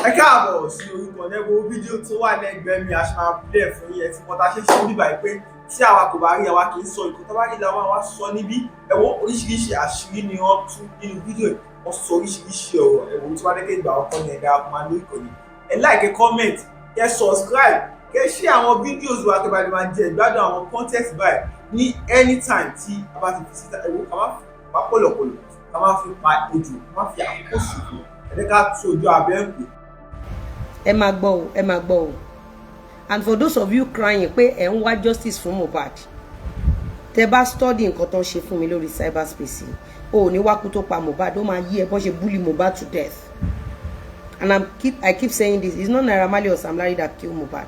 Ẹ káàbọ̀ sí orúkọ lẹ́wọ́ fídíò tó wà lẹ́gbẹ̀ẹ́ mi. A ṣe máa play fún yín. Ẹ ti mọ tá a ṣe ṣe bíbá yìí pé tí àwa kò bá rí, àwa kì í sọ ìkó tó bá rí làwọn àwa sọ níbí. Ẹ wo, oríṣiríṣi àṣírí ni wọ́n tú nínú fídíò yìí. Wọ́n sọ oríṣiríṣi ọ̀rọ̀. Ẹ wo, tí wọ́n dẹ́kẹ́ ìgbà ọkọ ní ẹ̀dá ọkọ̀ máa lórí ìkànnì. Ẹ like, comment, kẹ́ subscribe, kẹ́ share àwọn videos wa, kẹ́ bá lè máa jẹ ìgbádùn àwọn content báyìí ní anytime tí a bá ti fi síta. Ẹ wo, ká má fi pa pọ̀lọ̀pọ̀lọ̀, ká má fi pa ejò, ká má fi àkókò ṣòfò. Ẹ jẹ́ ká tú ojú abẹ́ ń pè. Ẹ máa gbọ́ o, ẹ máa gbọ́ o. And for those of you crying pé ẹ ń wá justice fún Mohbad, tẹ bá study nǹkan tó ń ṣe fún mi lórí cyberspace yìí, o ò ní wákú tó pa Mohbad. Ó máa yí ẹ bọ́n ṣe bully Mohbad to death. And I keep saying this, it's not Naira Marley or Sam Larry that kill Mohbad.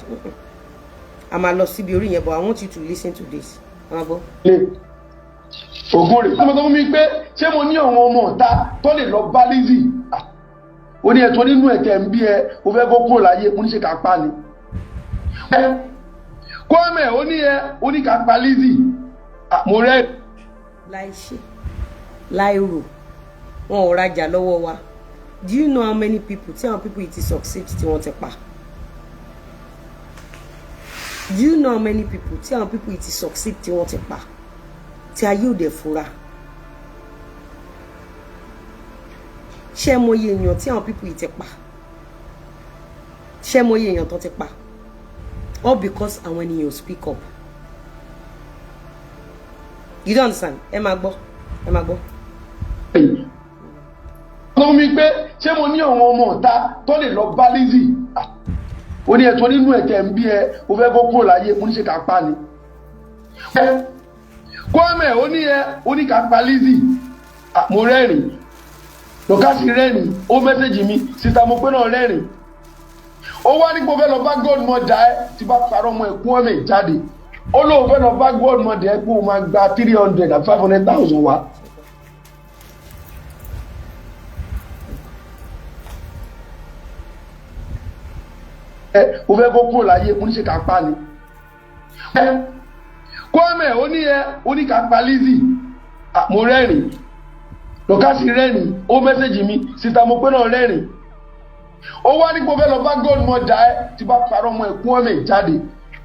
A máa lọ síbi orí yẹn, but I want you to listen to this. Ẹ máa gbọ́. Ògùn rè ọmọ tó fún mi pé ṣé mo ní àwọn ọmọ ọ̀tá tó lè lọ bá Lizzy. Ó ní ẹ̀tọ́ nínú ẹ̀tẹ̀ ń bí ẹ o fẹ́ kó kúrò láyé. Mo ní ṣe ká pa ni Kwame. Ó ní ẹ ó ní ká pa Lizzy. Mo rẹ́. Láì ṣe láì rò, wọn ò rajà lọ́wọ́ wa. Do you know how many people tí àwọn people yìí ti succeed tí wọ́n ti pa? Do you know how many people tí àwọn people yìí ti succeed tí wọ́n ti pa, tí ayé ò dẹ̀ fura? Ṣé mo iye èèyàn tí àwọn people yìí ti pa? Ṣé mo iye èèyàn tó ti pa? All because àwọn ènìyàn ò speak up. You don't understand. Ẹ máa gbọ́, ẹ máa gbọ́. Tó fún mi pé ṣé mo ní àwọn ọmọ ọ̀tá tó lè lọ bá Lizzy. Ó ní ẹ̀tọ́ nínú ẹ̀tẹ̀ ń bí ẹ o fẹ́ kó kúrò láyé. Mo ní ṣe ká pa ni Kwame. Ó ní ẹ ó ní ká pa Lizzy. Mo rẹ́rìn, lọ́kàsí rẹ́rìn, ó message mi, sister mo pé náà rẹ́rìn. Ó wá ní kó fẹ́ lọ bá godmother ẹ tí bá parọ́ ọmọ ẹ̀ Kwame jáde. Ó lóun fẹ́ lọ bá godmother ẹ pé ó máa gba 300 and 500,000 wá. Ẹ o fẹ́ kó kúrò láyé. Mo ní ṣe ká pa ni Kwame. Ó ní ẹ ó ní ká pa Lizzy. Mo rẹ́rìn, lọ́kàsí rẹ́rìn, ó message mi, sister mo pé náà rẹ́rìn. Ó wá ní kó fẹ́ lọ bá godmother ẹ tí bá parọ́ ọmọ ẹ̀ Kwame jáde.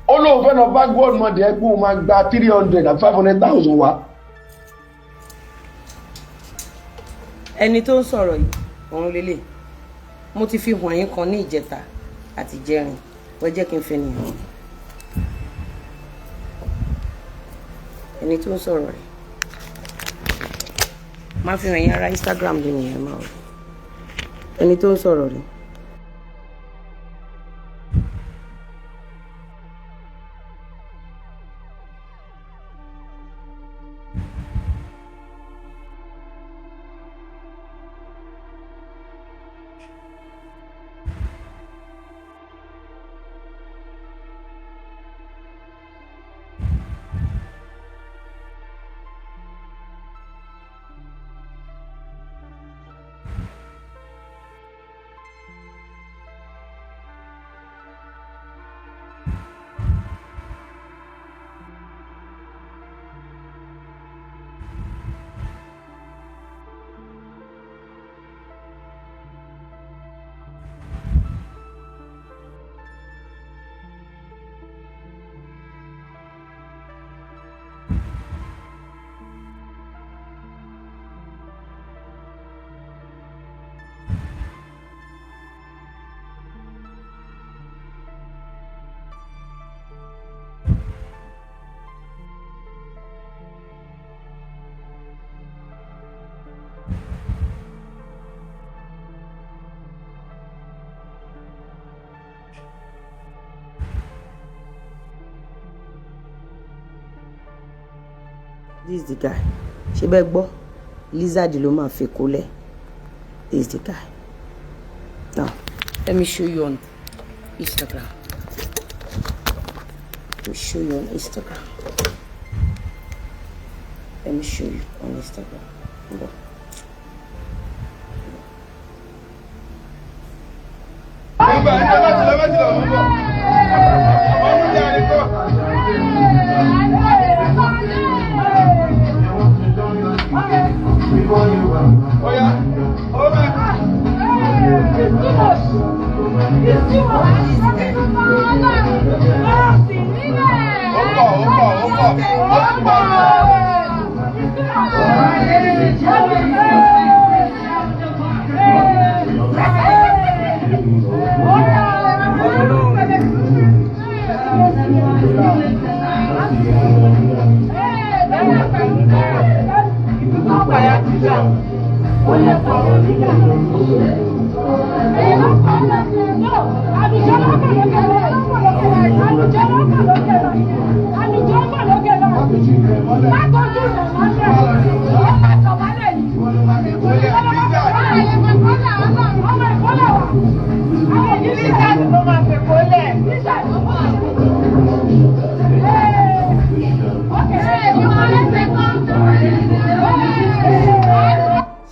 Ó lóun fẹ́ lọ bá godmother ẹ pé ó máa gba 300 and 500,000 wá. Ẹni tó ń sọ̀rọ̀ yìí, òun lélẹ̀. Mo ti fi hàn yín kan ní ìjẹta àti ìjẹrin. Wọ́n jẹ́ kí n fi nìyẹn. Ẹni tó ń sọ̀rọ̀ rẹ̀ máa fi hàn yín ara Instagram lónìí. Ẹ̀ máa ẹni tó ń sọ̀rọ̀ rẹ̀. This is the guy. Ṣé bẹ́ẹ̀ gbọ́? Lizard ló máa fi kólẹ̀. This is the guy. Now let me show you on Instagram. Let me show you on Instagram. Let me show you on Instagram. Hold on. Oya, ó bá. It's too much. Ó pọ̀, ó pọ̀, ó pọ̀, ó ti pọ̀ jù.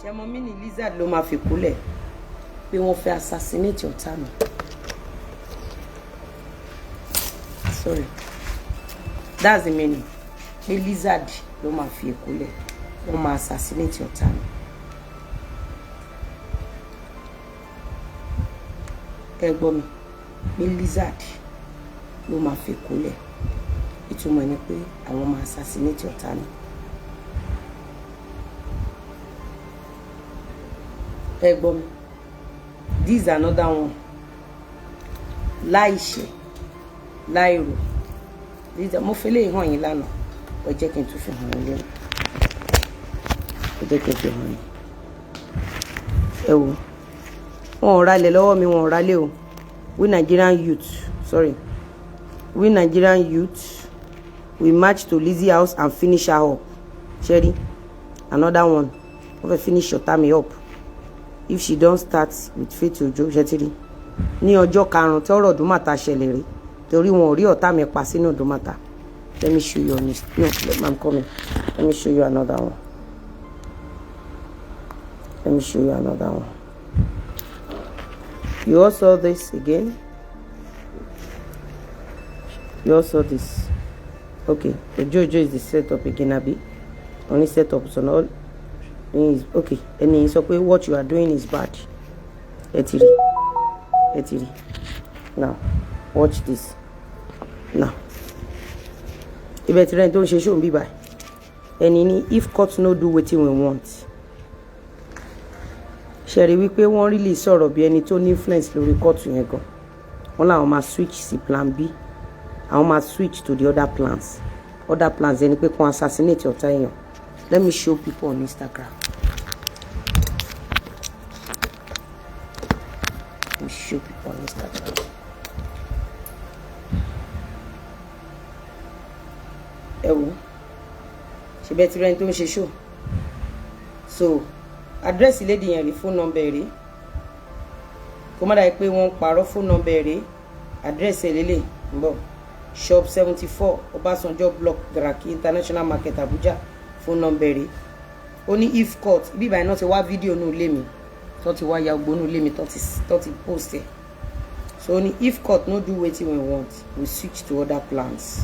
Ṣe mọ mí ní lizard ló máa fi kúlẹ̀ pé wọ́n fẹ́ assassinate ọ̀tá mi. Sorry, that's the meaning, pé lizard ló máa fi kúlẹ̀, wọ́n máa assassinate ọ̀tá mi. Ẹ gbọ́ mi, pé lizard ló máa fi kúlẹ̀, ìtumọ̀ ni pé àwọn máa assassinate ọ̀tá mi. Ẹ gbọ́ mi, this is another one. Láìṣe láìrò, mo fi léyìí hàn yín lánàá. Ẹ jẹ́ kí n tún fi hàn yín lẹ́nu, ẹ jẹ́ kí n fi hàn yín. Ẹ wò, wọn ò ralẹ̀ lọ́wọ́ mi, wọn ò ralẹ̀ o. We Nigerian youth, sorry, we Nigerian youth, we march to Lizzy house and finish her up. Ṣẹ́rí, another one, wọ́n fẹ́ finish ọ̀tá mi up if she don start with Faith Ojo. Ṣẹ́tìrí ní ọjọ́ karùn-ún tí ọ̀rọ̀ Ìdúmọ̀tà ṣẹlẹ̀ rí, torí wọn ò rí ọ̀tá mi pa sínú Ìdúmọ̀tà. Let me show you on this. No, I'm coming. Let me show you another one. Let me show you another one. You all saw this again. You all saw this. Okay, Ojo Ojo is the setup again, abi only setup, so all is okay. Ẹni sọ pé what you are doing is bad. Ẹ ti rí, ẹ ti rí. Now watch this now. Ibẹ̀ tí rẹ́ni tó ń ṣe ṣóun bíbá ẹni ní if court no do wetin we want. Ṣe rí wípé wọ́n really sọ̀rọ̀ bí ẹni tó ní influence lórí kóòtù yẹn gan. Wọ́n làwọn máa switch sí plan B, àwọn máa switch to the other plans. Other plans ẹni pé kàn assassinate ọ̀tá èèyàn. Let me show people on Instagram. Let me show people on Instagram. Ẹ wo, ṣe bẹ́ẹ̀ tí rẹ́ni tó ń ṣe show. So address lady yẹn rí, phone number rí, kó má dàbí pé wọ́n ń parọ́. Phone number rí, address ẹ̀ lélẹ̀ ń bọ̀: Shop 74, Ọbásanjọ́ Block, Garki International Market, Abuja. Phone number rí. Ó ní if court, ibi ìbàyẹn náà ti wá fídíò nù ilé mi tó ti wá ya gbónú ilé mi tó ti post ẹ̀. So ó ní if court no do wetin we want, we switch to other plans.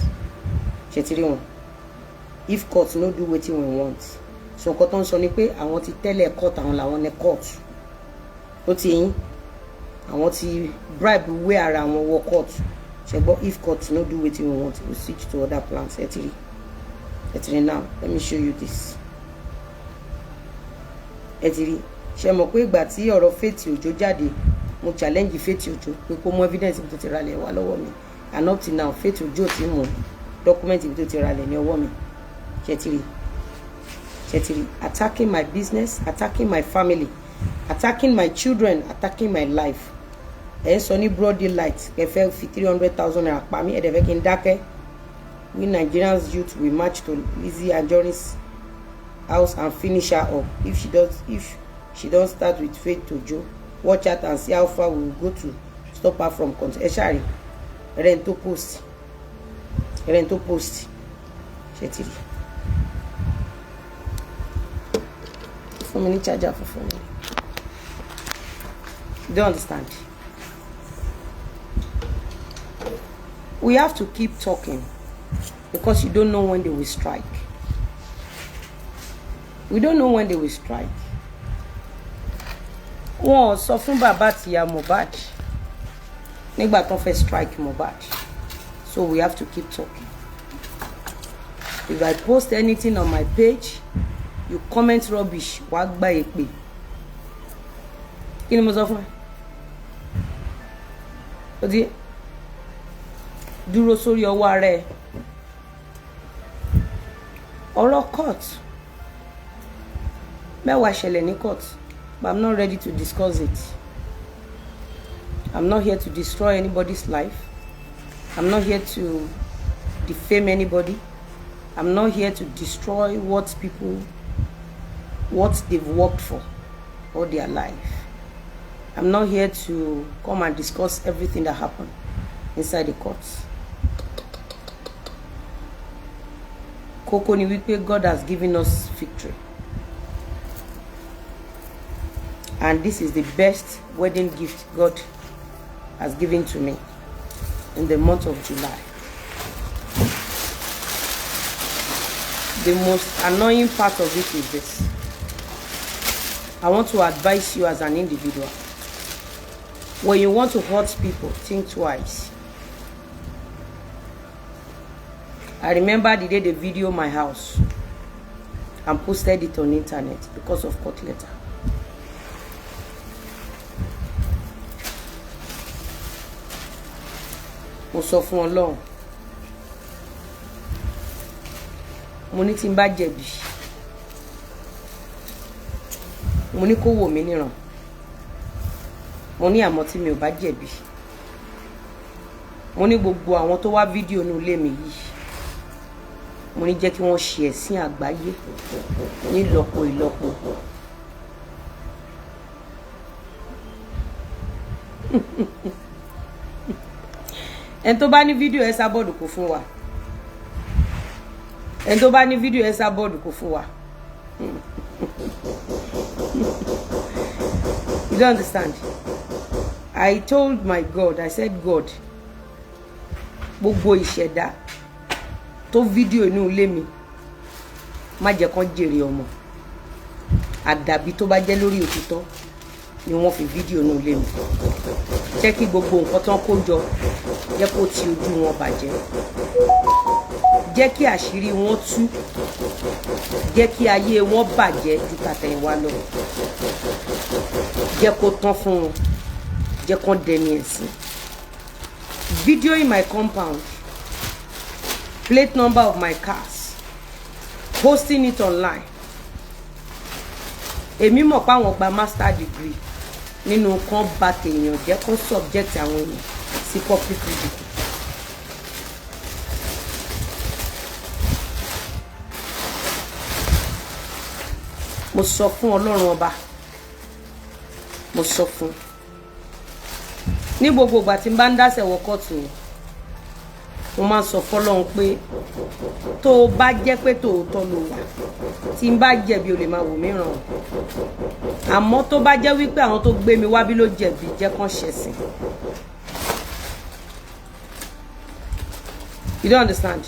Ṣe ti rí wọn? If court no do wetin we want. So nǹkan tó ń sọ ni pé àwọn ti tẹ́lẹ̀ court, àwọn làwọn ní court. Ó ti yín, àwọn ti bribe wé ara wọn wọ court. Ṣe gbọ́? If court no do wetin we want, we switch to other plans. Ẹ ti rí, ẹ ti rí. Now let me show you this. Ẹ ti rí. Ṣe mọ̀ pé ìgbà tí ọ̀rọ̀ Faith Ojo jáde, mo challenge Faith Ojo pé kó mú evidence ibi tó ti ralẹ̀ wá lọ́wọ́ mi, and up till now Faith Ojo ti mú document ibi tó ti ralẹ̀ ní ọwọ́ mi. Ṣe ti rí? Ṣe ti rí? Attacking my business, attacking my family, attacking my children, attacking my life. Ẹ ń sọ ní broad daylight, ẹ fẹ́ fi ₦300,000 pa mí, ẹ dẹ̀ fẹ́ kí n dákẹ́. We Nigerians youth, we march to Lizzy Anjorin's house and finish her up if she does, if she don start with Faith Ojo. Watch out and see how far we will go to stop her from continue. Ẹ ṣáà rí ẹrẹ́ni tó post, ẹrẹ́ni tó post. Ṣe ti rí? Fún mi ní charger fún mi. You don't understand. We have to keep talking because you don't know when they will strike. We don't know when they will strike. Wọn ò sọ fún bàbá àtìyá Mohbad. Nígbà tó fẹ́ strike Mohbad. So we have to keep talking. If I post anything on my page, you comment rubbish, wàá gba èpè. Kí ni mo sọ fún ẹ? Ó ti dúró sórí ọwọ́ ara ẹ. Ọ̀rọ̀ court mẹ́wàá ṣẹlẹ̀ ní court, but I'm not ready to discuss it. I'm not here to destroy anybody's life. I'm not here to defame anybody. I'm not here to destroy what people, what they've worked for all their life. I'm not here to come and discuss everything that happened inside the courts. Kókó ni wípé God has given us victory. And this is the best wedding gift God has given to me in the month of July. The most annoying part of it is this. I want to advise you as an individual. When you want to hurt people, think twice. I remember the day they video my house and posted it on internet because of court letter. Mo sọ fún Ọlọ́run. Mo ní tí n bá jẹ̀bi. Mo ní kó wò mí níran. Mo ní àmọ́ tí mi ò bá jẹ̀bi. Mo ní gbogbo àwọn tó wá fídíò inú ilé mi yìí. Mo ní jẹ́ kí wọ́n ṣe ẹ̀sín àgbáyé nílọ́po ìlọ́po. Ẹni tó bá ní fídíò ẹ sábọ̀dù kò fún wa. Ẹni tó bá ní fídíò ẹ sábọ̀dù kò fún wa. You don't understand. I told my God, I said, God, gbogbo ìṣẹ̀dá tó fídíò inú ilé mi, má jẹ́ kán jèrè ọmọ. Àdàbí tó bá jẹ́ lórí òtítọ́ ni wọ́n fi fídíò inú ilé mi. Jẹ́ kí gbogbo nǹkan tán kó jọ, jẹ́ kó ti ojú wọn bàjẹ́. Jẹ́ kí àṣírí wọn tú. Jẹ́ kí ayé wọn bàjẹ́ ju tàtẹ̀yìnwá lọ. Jẹ́ kó tán fún wọn. Jẹ́ kán dẹni ẹ̀sín. Video in my compound, plate number of my cars, posting it online. Èmi mọ̀ pé àwọn gba master degree nínú kan bà tèèyàn jẹ́, kó subject àwọn èèyàn sí public ridicule. Mo sọ fún Ọlọ́run ọba, mo sọ fún ní gbogbo ìgbà tí n bá ń dásẹ̀ wọ kóòtù yẹn, mo máa ń sọ fọ́lọ́run pé tó o bá jẹ́ pé tòótọ́ ló wà, tí n bá jẹ̀bi o lè máa wò mí ràn o, àmọ́ tó bá jẹ́ wípé àwọn tó gbé mi wá bí ló jẹ̀bi, jẹ́ kán ṣẹ̀sìn. You don't understand.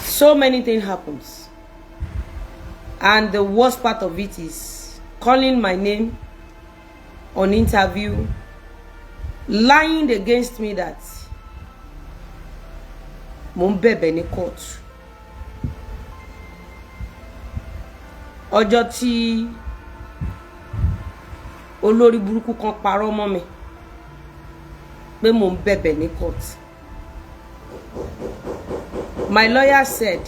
So many things happens, and the worst part of it is calling my name on interview, lying against me that mo ń bẹ̀bẹ̀ ní court. Ọjọ́ tí olórí burúkú kan parọ́ mọ́ mi pé mo ń bẹ̀bẹ̀ ní court. My lawyer said,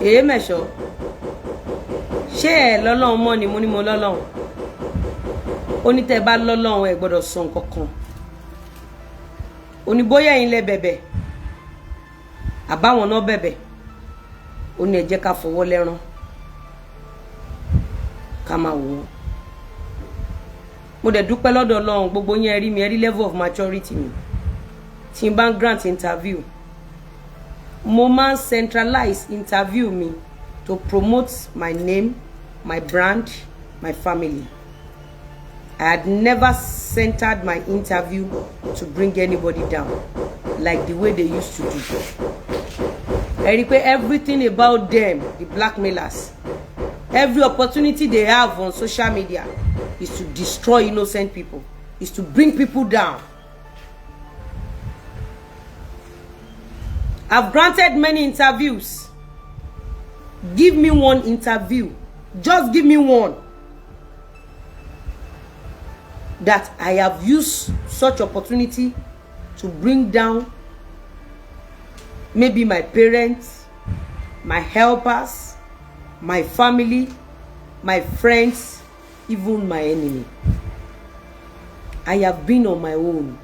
èé mẹ̀ṣọ́, ṣé ẹ lọ́lọ́run mọ́ ni? Mo ní mo lọ́lọ́run. Ó ní tẹ́ bá lọ́lọ́run ẹ gbọ́dọ̀ sọ nǹkan kan. Ó ní bóyá ẹ̀yin lẹ bẹ̀bẹ̀ àbáwọn náà bẹ̀bẹ̀. Ó ní ẹ jẹ́ ká fọwọ́ lẹ́rán ká máa wò wọ́n. Mo dẹ̀ dúpẹ́ lọ́dọ̀ Ọlọ́run, gbogbo yín ẹ rí mi, ẹ rí level of maturity mi. Tí n bá ń grant interview, mo máa ń centralize interview mi to promote my name, my brand, my family. I had never centered my interview to bring anybody down like the way they used to do. Ẹ rí i pé everything about them, the blackmailers, Every opportunity they have on social media is to destroy innocent people, is to bring people down. I've granted many interviews. Give me one interview, just give me one, that I have used such opportunity to bring down maybe my parents, my helpers, my family, my friends, even my enemy. I have been on my own.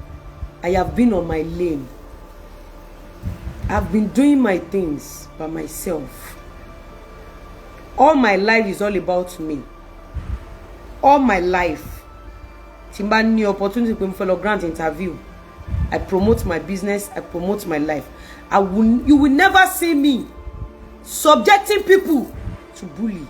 I have been on my lane. I've been doing my things by myself. All my life is all about me. All my life, tí n bá ní opportunity pé mo fẹ́ lọ grant interview, I promote my business, I promote my life. I will you will never see me subjecting people to bully.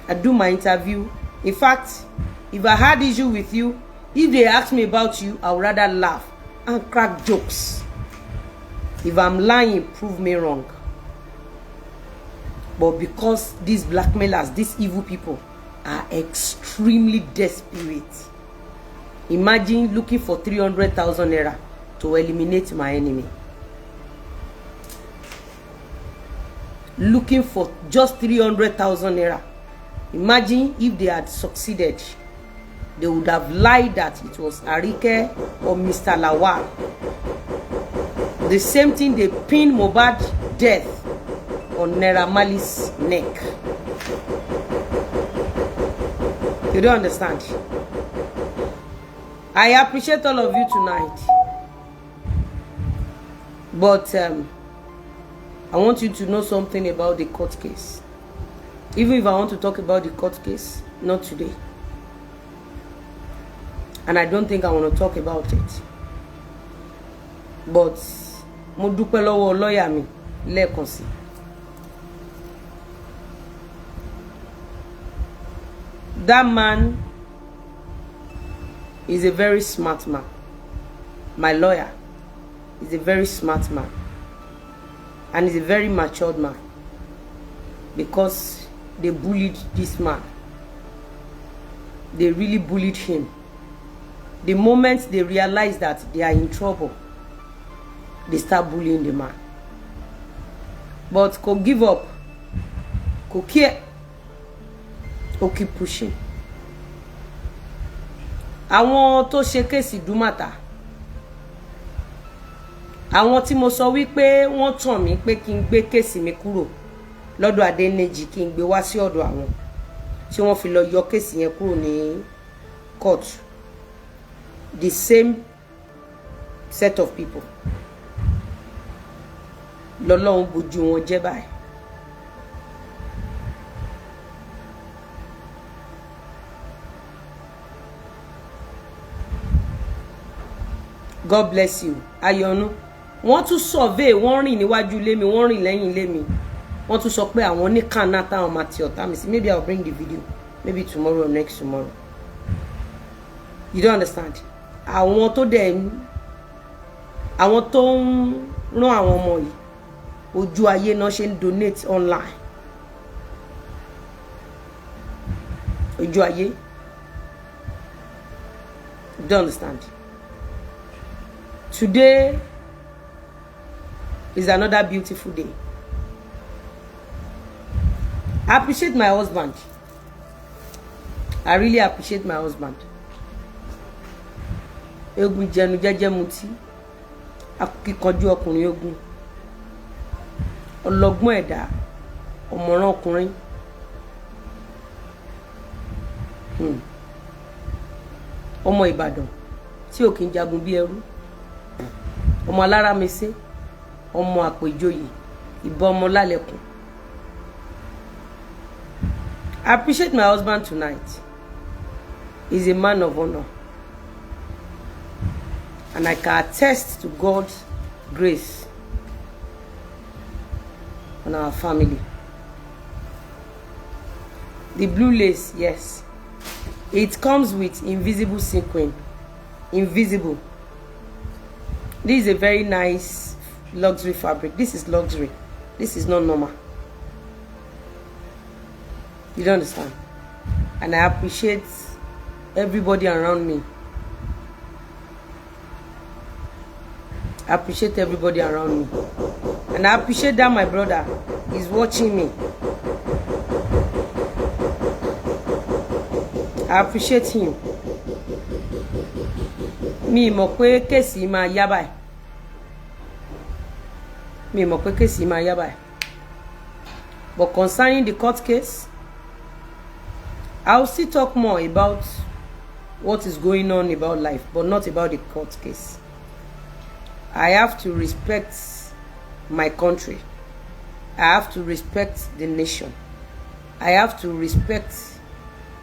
I do my interview. In fact, if I had issue with you, if they ask me about you, I would rather laugh and crack jokes. If I'm lying, prove me wrong. But because these blackmailers, these evil people, are extremely desperate. Imagine looking for 300,000 naira to eliminate my enemy. Looking for just 300,000 naira. Imagine if they had succeeded. They would have lied that it was Arike or Mr. Lawal. The same thing, they pinned Mohbad death on Naira Marley's neck. You don't understand. I appreciate all of you tonight. But I want you to know something about the court case. Even if I want to talk about the court case, not today. And I don't think I want to talk about it. But mo dúpẹ́ lọ́wọ́ lọ́ọ̀yà mi lẹ́ẹ̀kan sí. That man is a very smart man. My lawyer is a very smart man. And he's a very matured man. Because they bullied this man. They really bullied him. The moment they realize that they are in trouble, they start bullying the man. But kò give up, kò care, ó keep pushing. Àwọn tó ṣe case Ìdúmàtà, àwọn tí mo sọ wípé wọ́n tàn mí pé kí n gbé case mi kúrò lọ́dọ̀ Adéníjì, kí n gbé wá sí ọ̀dọ̀ àwọn tí wọ́n fi lọ yọ case yẹn kúrò ní court. The same set of people lọ́lọ́run bójú wọn jẹ́ báyìí. God bless you. Ayọ̀nú. Wọ́n tún survey, wọ́n rìn níwájú ilé mi, wọ́n rìn lẹ́yìn ilé mi. Wọ́n tún sọ pé àwọn ní kànáà táwọn máa ti ọ̀tá mi sí. Maybe I'll bring the video. Maybe tomorrow or next tomorrow. You don't understand. Àwọn tó dẹ̀ ń, àwọn tó ń rán àwọn ọmọ yìí, ojú ayé náà ṣe ń donate online. Ojú ayé. You don't understand. Today is another beautiful day. I appreciate my husband. I really appreciate my husband. Egun jẹnu jẹ́jẹ́ mutí, akíkanjú ọkùnrin ogun, ọlọ́gbọ́n ẹ̀dá, ọ̀mọ̀ràn ọkùnrin. Ọmọ Ìbàdàn tí ò kí ń jagun bí ẹrú, ọmọ aláramẹsẹ, ọmọ àpèjọyè, ìbọn ọmọ lálẹkùn. I appreciate my husband tonight. He's a man of honor. And I can attest to God's grace on our family. The blue lace, yes. It comes with invisible sequin. Invisible. This is a very nice luxury fabric. This is luxury. This is not normal. You don't understand? And I appreciate everybody around me. I appreciate everybody around me. And I appreciate that my brother is watching me. I appreciate him. Mi mọ̀ pé case máa yá báyìí. Mi mọ̀ pé case máa yá báyìí. But concerning the court case, I'll still talk more about what is going on about life, but not about the court case. I have to respect my country. I have to respect the nation. I have to respect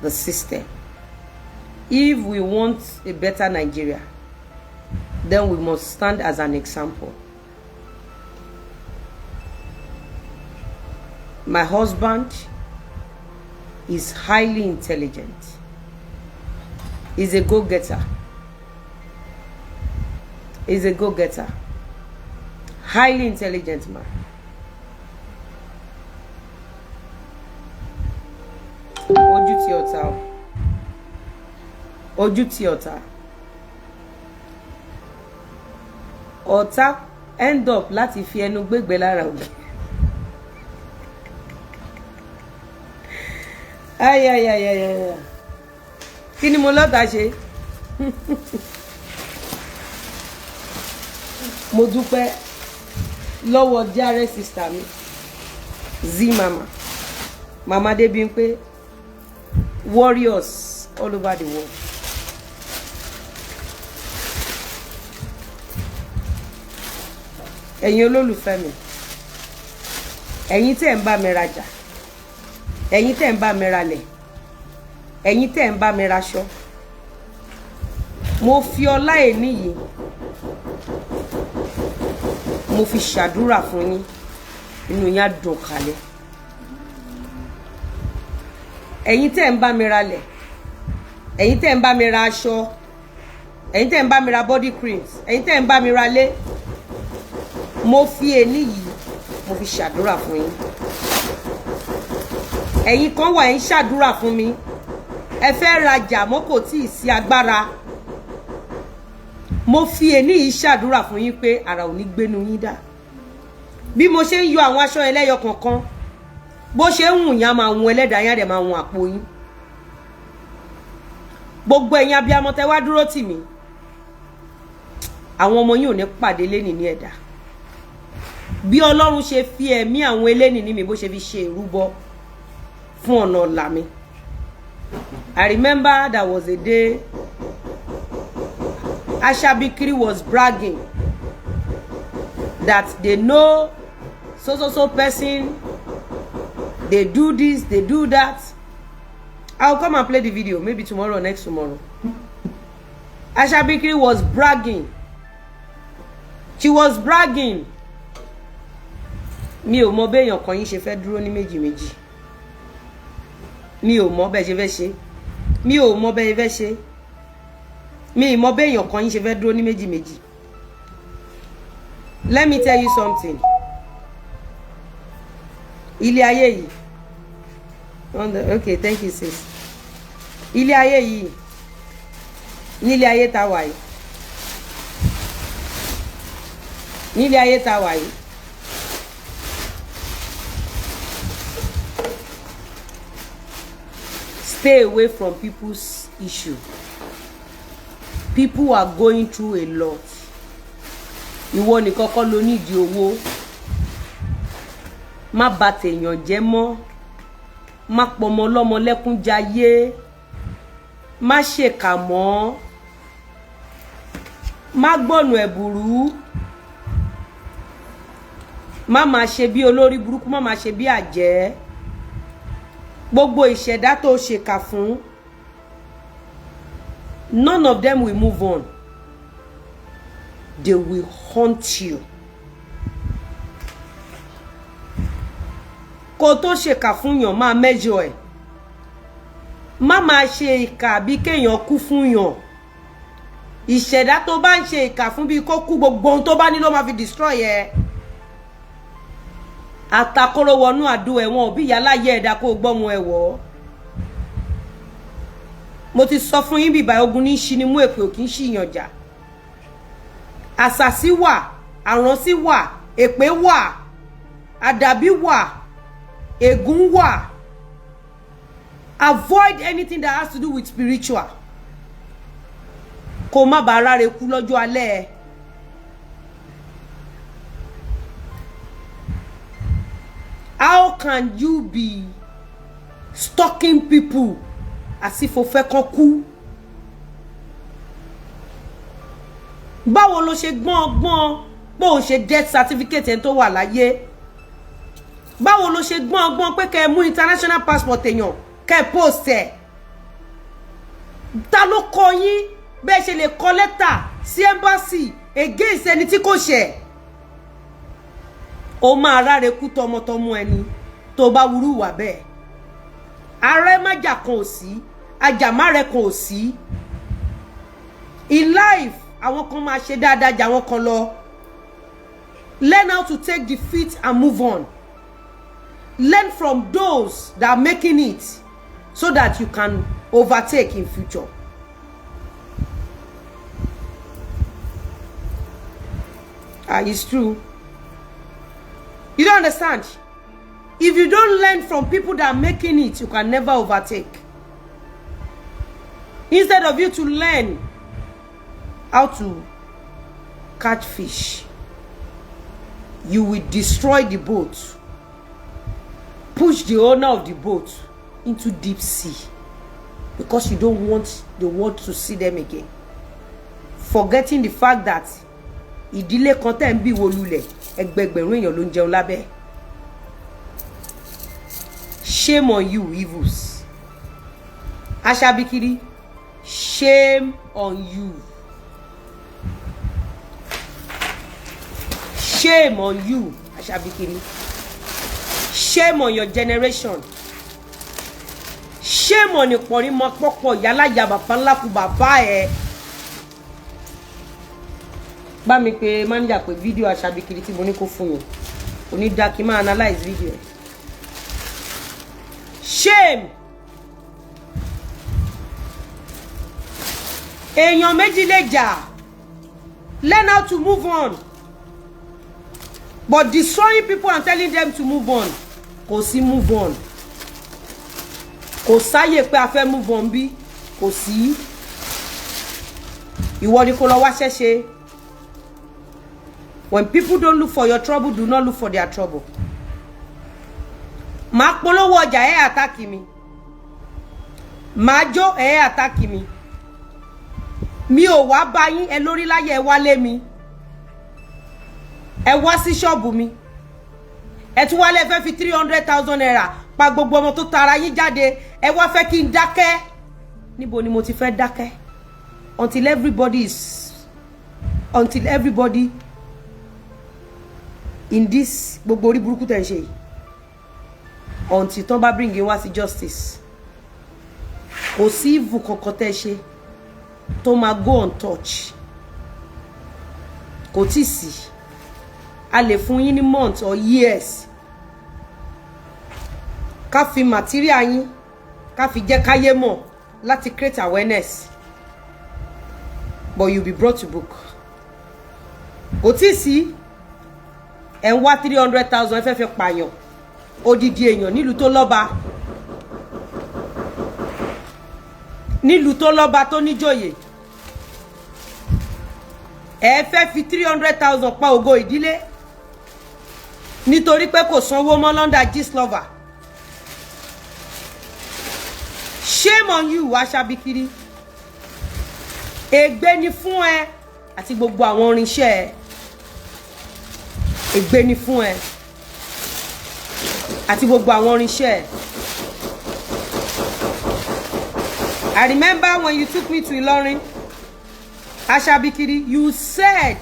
the system. If we want a better Nigeria, then we must stand as an example. My husband is highly intelligent. He's a go-getter. He's a go-getter. Highly intelligent man. Ojú ti ọ̀tá o. Ojú ti ọ̀tá. Ọ̀tá end up láti fi ẹnu gbégbé lára ògì. Ay, ay, ay, ay, ay. Kí ni mo lọ́ta ṣe? Mo dúpẹ́ lọ́wọ́ jàre sister mi, Z Mama, Mama Debimpe, warriors all over the world. Ẹ̀yin olólùfẹ́ mi, ẹ̀yin tẹ́ ń bá mi rajà, ẹ̀yin tẹ́ ń bá mi ralẹ̀, ẹ̀yin tẹ́ ń bá mi raṣọ, mo fi ọlá èní yìí, mo fi ṣàdúrà fún yín, inú yín á dùn kalẹ̀. Ẹ̀yin tẹ́ ń bá mi ralẹ̀, ẹ̀yin tẹ́ ń bá mi ra aṣọ, ẹ̀yin tẹ́ ń bá mi ra body creams, ẹ̀yin tẹ́ ń bá mi ralé, mo fi èní yìí, mo fi ṣàdúrà fún yín. Ẹ̀yin kan wà, ẹ̀ ń ṣàdúrà fún mi, ẹ fẹ́ rajà mọ́ kò tíì sí agbára. Mo fi èní yìí ṣàdúrà fún yín pé ara ò ní gbénu yín dá. Bí mo ṣe ń yọ àwọn aṣọ ẹlẹ́yọ kọ̀ọ̀kan, bó ṣe ń wùn yín á máa wùn ẹlẹ́dàá yín, á dẹ̀ máa wùn àpò yín. Gbogbo ẹ̀yin abiyamọ tẹ́ wá dúró tì mí, àwọn ọmọ yín ò ní pàdé lénìí ní ẹ̀dá. Bí Ọlọ́run ṣe fi ẹ̀mí àwọn elénìí ní mi, bó ṣe fi ṣe ìrúbọ fún ọ̀nà ọ̀la mi. I remember there was a day Ashabikiri was bragging that they know so so so person, they do this, they do that. I'll come and play the video maybe tomorrow or next tomorrow. Ashabikiri was bragging. She was bragging. Mi ò mọ béèyàn kan yín ṣe fẹ́ dúró ní méjì méjì. Mi ò mọ bẹ́ẹ̀ ṣe fẹ́ ṣe. Mi ò mọ bẹ́ẹ̀ fẹ́ ṣe. Mi ì mọ béèyàn kan yín ṣe fẹ́ dúró ní méjì méjì. Let me tell you something. Ilé ayé yìí. Okay, thank you, sis. Ilé ayé yìí. Nílé ayé tá wà yìí. Nílé ayé tá wà yìí. Stay away from people's issue. People are going through a lot. Ìwọ nìkan kọ́ ló nídìí owó. Má bà tèèyàn jẹ́ mọ́. Má pọmọ lọ́mọ lẹ́kún jayé. Má ṣèkà mọ́. Má gbọ̀nù ẹ̀bùrú. Má máa ṣe bí olórí burúkú, má máa ṣe bí àjẹ́. Gbogbo ìṣẹ̀dá tó ṣèkà fún, none of them will move on. They will haunt you. Kó tó ṣèkà fún yàn, máa measure ẹ̀. Má máa ṣe ìkà bí kéèyàn kú fún yàn. Ìṣẹ̀dá tó bá ń ṣe ìkà fún bí kó kú, gbogbo ohun tó bá ní ló máa fi destroy ẹ. Àtakóró wọnú àdó ẹ̀wọ̀n òbí ìyá láyé ẹ̀dá kó gbọ́mọ ẹ̀wọ̀. Mo ti sọ fún yín, bíbá ogun ní ṣi ni mú èpè ò kì í ṣìyàn jà. Àṣàsí wà, àránsí wà, èpè wà, àdàbí wà, ègún wà. Avoid anything that has to do with spiritual, kó má bàa ráre kú lọ́jọ́ alẹ́ ẹ. How can you be stalking people as if o fẹ́ kán kú? Báwo ló ṣe gbọ́n gbọ́n pé òun ṣe death certificate ẹni tó wà láyé? Báwo ló ṣe gbọ́n gbọ́n pé kẹ́ ẹ mú international passport èèyàn, kẹ́ ẹ post ẹ̀? Ta ló kọ yín bẹ́ẹ̀ ṣe lè kọ lẹ́tà sí embassy against ẹni tí kò ṣẹ̀? Ó máa ráre kú tọmọtọmọ ẹni tó bá wúrú wà bẹ́ẹ̀. Ààrẹ májà kan ò sí, ajàmárẹ kan ò sí. In life, àwọn kan máa ṣe dáadáa jà àwọn kan lọ. Learn how to take defeat and move on. Learn from those that are making it so that you can overtake in future. Ah, it's true. You don't understand. If you don't learn from people that are making it, you can never overtake. Instead of you to learn how to catch fish, you will destroy the boat, push the owner of the boat into deep sea because you don't want the world to see them again, forgetting the fact that ìdílé kan tẹ́ ń bí wo lulẹ̀, ẹgbẹgbẹ̀rún èèyàn ló ń jẹun lábẹ́. Shame on you, evils. Aṣabikiri, shame on you, shame on you, Aṣabikiri. Shame on your generation. Shame on ìpọ̀nrín mọ́ pọ́pọ̀ yálàyà bàbá ńlá kú bàbá ẹ̀. Bá mi pé manager pé fídíò Aṣabikiri tí mo ní kó fún mi onídàá kí n máa analyse fídíò ẹ̀. Shame. Èèyàn méjì lè jà. Learn how to move on, but destroying people and telling them to move on, kò sí move on, kò sáyè pé a fẹ́ move on bí kò sí. Ìwọ ni kó lọ wá ṣẹ́ṣe. When people don't look for your trouble, do not look for their trouble. Màá polówó ọjà, ẹ̀ attack mi. Màá jó, ẹ̀ attack mi. Mi ò wá bá yín ẹ lórí láyé. Ẹ wálé mi, ẹ wá sí ṣọ́ọ̀bù mi, ẹ tún wálé fẹ́ fi ₦300,000 pa gbogbo ọmọ tó tara yín jáde. Ẹ wá fẹ́ kí n dákẹ́? Níbo ni mo ti fẹ́ dákẹ́? Until everybody in this gbogbo orí burúkú tẹ̀ ń ṣe yìí, until tán bá bring in wá sí justice. Kò sí evil kankan tẹ́ ṣe tó máa go untouched, kò tí sí. A lè fún yín ní months or years ká fi material yín, ká fi jẹ́ káyé mọ̀ láti create awareness, but you be brought to book. Kò tí sí. Ẹ̀ ń wá 300,000, ẹ fẹ́ fi pààyàn odidi èèyàn nílùú tó lọ́ba, nílùú tó lọ́ba tó níjòyè. Ẹ fẹ́ fi 300,000 pa ògo ìdílé nítorí pé kò sanwó mọ́ London Gistlover. Shame on you, Aṣabikiri. Ègbé ni fún ẹ àti gbogbo àwọn irinṣẹ́ ẹ. Ègbé ni fún ẹ àti gbogbo àwọn irinṣẹ́ ẹ. I remember when you took me to Ilorin, Aṣabikiri, you said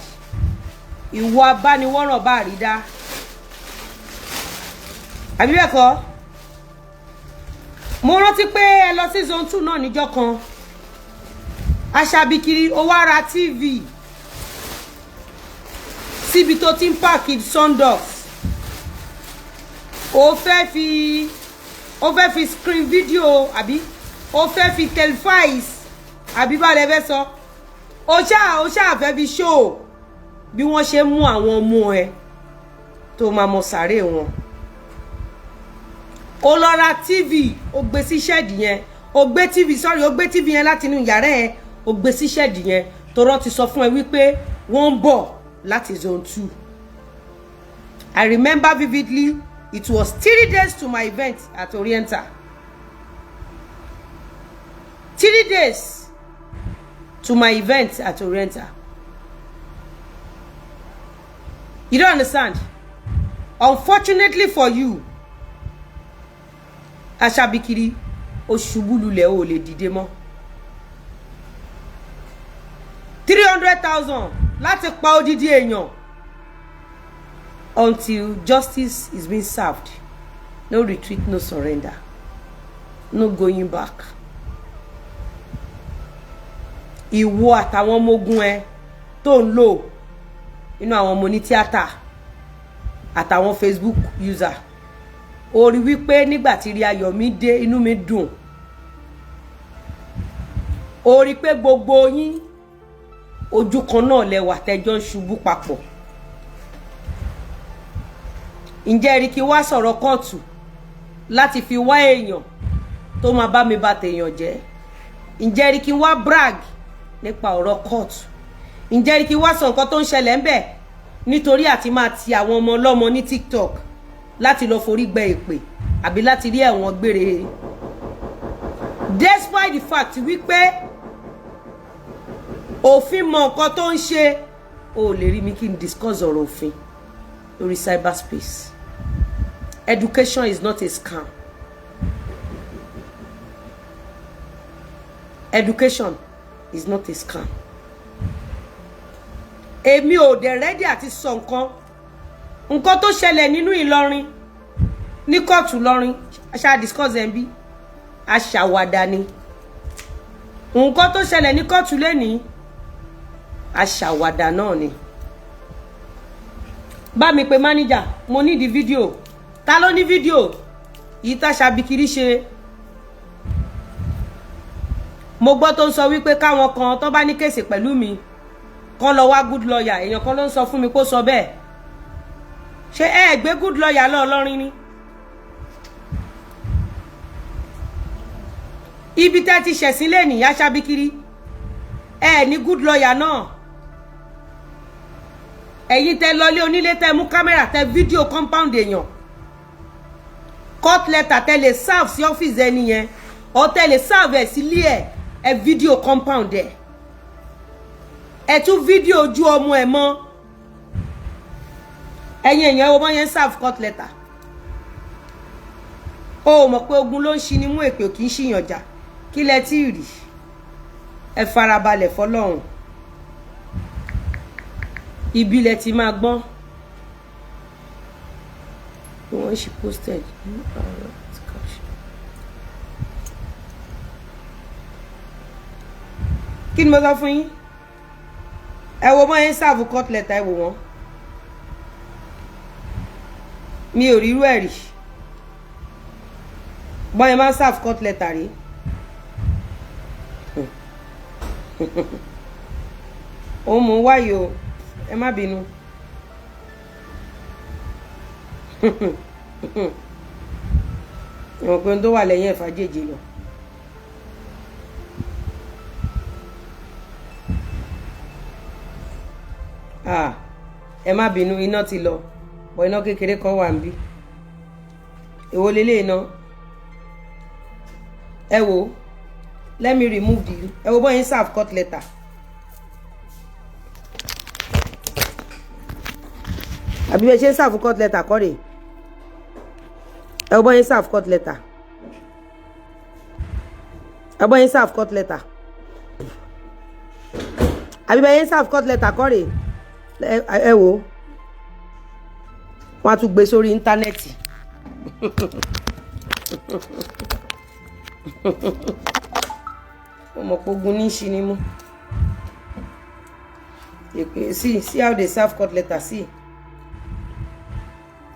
ìwọ abániwọ́ràn bá rí dá, àbí bẹ́ẹ̀ kọ́? Mo rántí pé ẹ lọ sí Zone 2 náà níjọ́ kan. Aṣabikiri, ó wá ra TV síbi tó ti ń park Sundocks. O fẹ́ fi screen video, àbí o fẹ́ fi televise, àbí bá lẹ fẹ́ sọ? O ṣáà fẹ́ fi show bí wọ́n ṣe mú àwọn ọmọ ẹ tó máa mọ sàárè wọn. O lọ ra TV, o gbé sí shed yẹn. O gbé TV, sorry, o gbé TV yẹn láti inú yàrá ẹ, o gbé sí shed yẹn torọ́ ti sọ fún ẹ wípé wọ́n ń bọ̀ láti Zone 2. I remember vividly, it was 3 days to my event at Oriental, 3 days to my event at Oriental. You don't understand. Unfortunately for you, Aṣabikiri, ó ṣubú lulẹ̀, ó lè dìde mọ́. 300,000 láti pa odidi èèyàn. Until justice is being served, no retreat, no surrender, no going back. Ìwọ àtàwọn ọmọ ogun ẹ tó ń lò nínú àwọn ọmọ ní tíátà àtàwọn Facebook user, ó rí wípé nígbà tí rí ayọ̀ mi dé, inú mi dùn. Ó rí pé gbogbo yín, ojú kan náà lẹwà tẹjọ ń ṣubú papọ̀. Ǹjẹ́ rí kí wá sọ̀rọ̀ kóòtù láti fi wá èèyàn tó máa bá mi bà tèèyàn jẹ́? Ǹjẹ́ rí kí wá brag nípa ọ̀rọ̀ kóòtù? Ǹjẹ́ rí kí wá sọ nǹkan tó ń ṣẹlẹ̀ ń bẹ̀ nítorí àti máa ti àwọn ọmọ ọlọ́mọ ní TikTok láti lọ forí gbẹ èpè àbí láti rí ẹ̀wọ̀n gbére? Despite the fact wípé òfin mọ nǹkan tó ń ṣe, o ò lè rí mi kí n discuss ọ̀rọ̀ òfin lórí cyberspace. Education is not a scam. Education is not a scam. Èmi ò dẹ̀ ready àti sọ nǹkan tó ṣẹlẹ̀ nínú Ìlọrin, ní kóòtù Ìlọrin. Ṣáà discuss ẹ̀ ń bí aṣàwàdà ni. Nǹkan tó ṣẹlẹ̀ ní kóòtù lẹ́nìí, aṣàwàdà náà ni. Bá mi pe manager, mo ní di fídíò. Ta ló ní fídíò yìí tá Ṣàbíkiri ṣe? Mo gbọ́ tó ń sọ wípé káwọn kan tó bá ní case pẹ̀lú mi kán lọ wá good lawyer. Èèyàn kan ló ń sọ fún mi kó sọ bẹ́ẹ̀. Ṣé ẹ gbé good lawyer lọ Ọlọ́rin ni? Ibi tẹ́ ti ṣẹ̀sín lé nìyá Ṣàbíkiri, ẹ ní good lawyer náà. Ẹ̀yin tẹ́ lọlé onílé, tẹ́ mú kámẹ́rà, tẹ́ fídíò compound èèyàn, court letter tẹ́ lè serve sí ọ́fíìsì ẹni yẹn or tẹ́ lè serve ẹ̀ sílé ẹ̀, ẹ fídíò compound ẹ̀, ẹ tún fídíò ojú ọmọ ẹ̀ mọ́. Ẹ̀yin èèyàn, ẹ wo bọ́ yẹn serve court letter. O mọ̀ pé ogun ló ń ṣi ni mú, èpè kì í ṣìyàn jà. Kí lẹ tí ì rí? Ẹ farabalẹ̀ fọlọ́run, ibi lẹ ti máa gbọ́n. The one she posted. You are right, caption. Kí ni mo sọ fún yín? Ẹ wo bọ́n yẹn serve court letter, ẹ wò wọ́n. Mi ò rírú ẹ̀ rí. Bọ́n yẹn máa ń serve court letter rí. Òun mò ń wáyé o, ẹ má bínú. Ìwọ̀n pé ohun tó wà lẹ́yìn ẹ̀fà jèjì lọ. Ah, ẹ má bínú, iná ti lọ bọ̀, iná kékeré kan wà níbí. Èwo lélẹ̀ iná? Ẹ wo, let me remove the, ẹ wo bọ́yìn serve court letter. Àbí bẹ́ẹ̀ ṣe ń serve court letter kọ́ rèé? Ẹ wo bọ́yìn serve court letter, ẹ bọ́yìn serve court letter. Àbí bẹ́ẹ̀ ṣe ń serve court letter kọ́ rèé? Ẹ wo, wọ́n á tún gbé sórí íńtánẹ́ẹ̀tì. Mo mọ̀ pé ogun ní í ṣi ni mú. See, see how they serve court letter. See,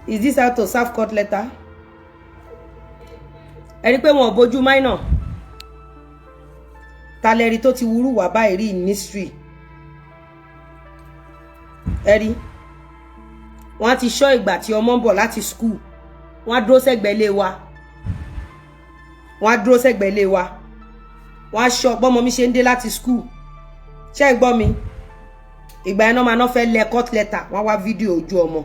is this how to serve court letter? Ẹ rí pé wọn ò bójú minor. Ta lẹ́rí tó ti wúrú wà báyìí rí in history? Ẹ rí, wọ́n á ti ṣọ́ ìgbà tí ọmọ ń bọ̀ láti school. Wọ́n á dúró sẹ́gbẹ̀ẹ́ ilé wa, wọ́n á dúró sẹ́gbẹ̀ẹ́ ilé wa, wọ́n á ṣọ́ bọ́mọ mi ṣe ń dé láti school. Ṣé ẹ gbọ́ mi? Ìgbà yẹn náà máa ná fẹ́ lẹ court letter. Wọ́n á wá fídíò ojú ọmọ.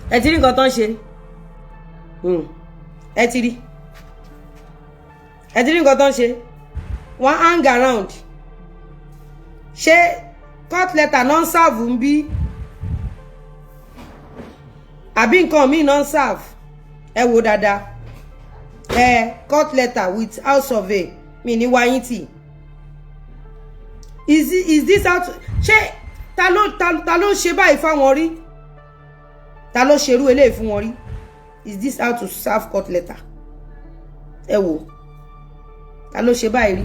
Ẹ ti rí nǹkan tó ń ṣe. Ẹ ti rí nǹkan tó ń ṣe. Wọ́n hang around. Ṣé court letter náà ń serve ń bí, àbí nǹkan míì náà ń serve? Ẹ wo dáadáa. Ẹ court letter with house survey mi ní wáyé tì. Is this how to ṣé ta ló ṣe báyìí fáwọn rí? Ta ló ṣerú eléyìí fún wọn rí? Is this how to serve court letter? Ẹ wò, ta ló ṣe báyìí rí?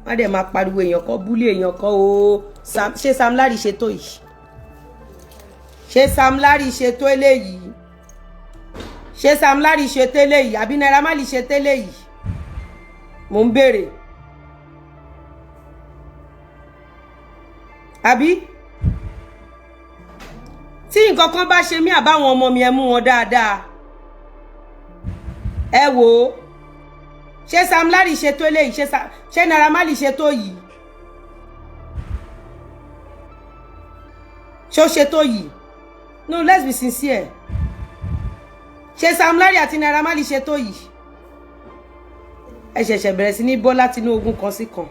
Wọ́n dẹ̀ máa pariwo èèyàn kan bully èèyàn kan o. Ṣé Sam Larry ṣe tó yìí? Ṣé Sam Larry ṣe tó eléyìí? Ṣé Sam Larry ṣe tó eléyìí, àbí Naira Marley ṣe tó eléyìí? Mò ń béèrè. Àbí tí nǹkan kan bá ṣe mí àbáwọn ọmọ mi, ẹ mú wọn dáadáa. Ẹ wò ó, ṣé Sam Larry ṣe tó eléyìí? Ṣé Naira Marley ṣe tó yìí? Ṣé ó ṣe tó yìí? No, let's be sincere. Ṣé Sam Larry àti Naira Marley ṣe tó yìí? Ẹ ṣẹ̀ṣẹ̀ bẹ̀rẹ̀ sí ní bọ́ látinú ogun kan sí kan.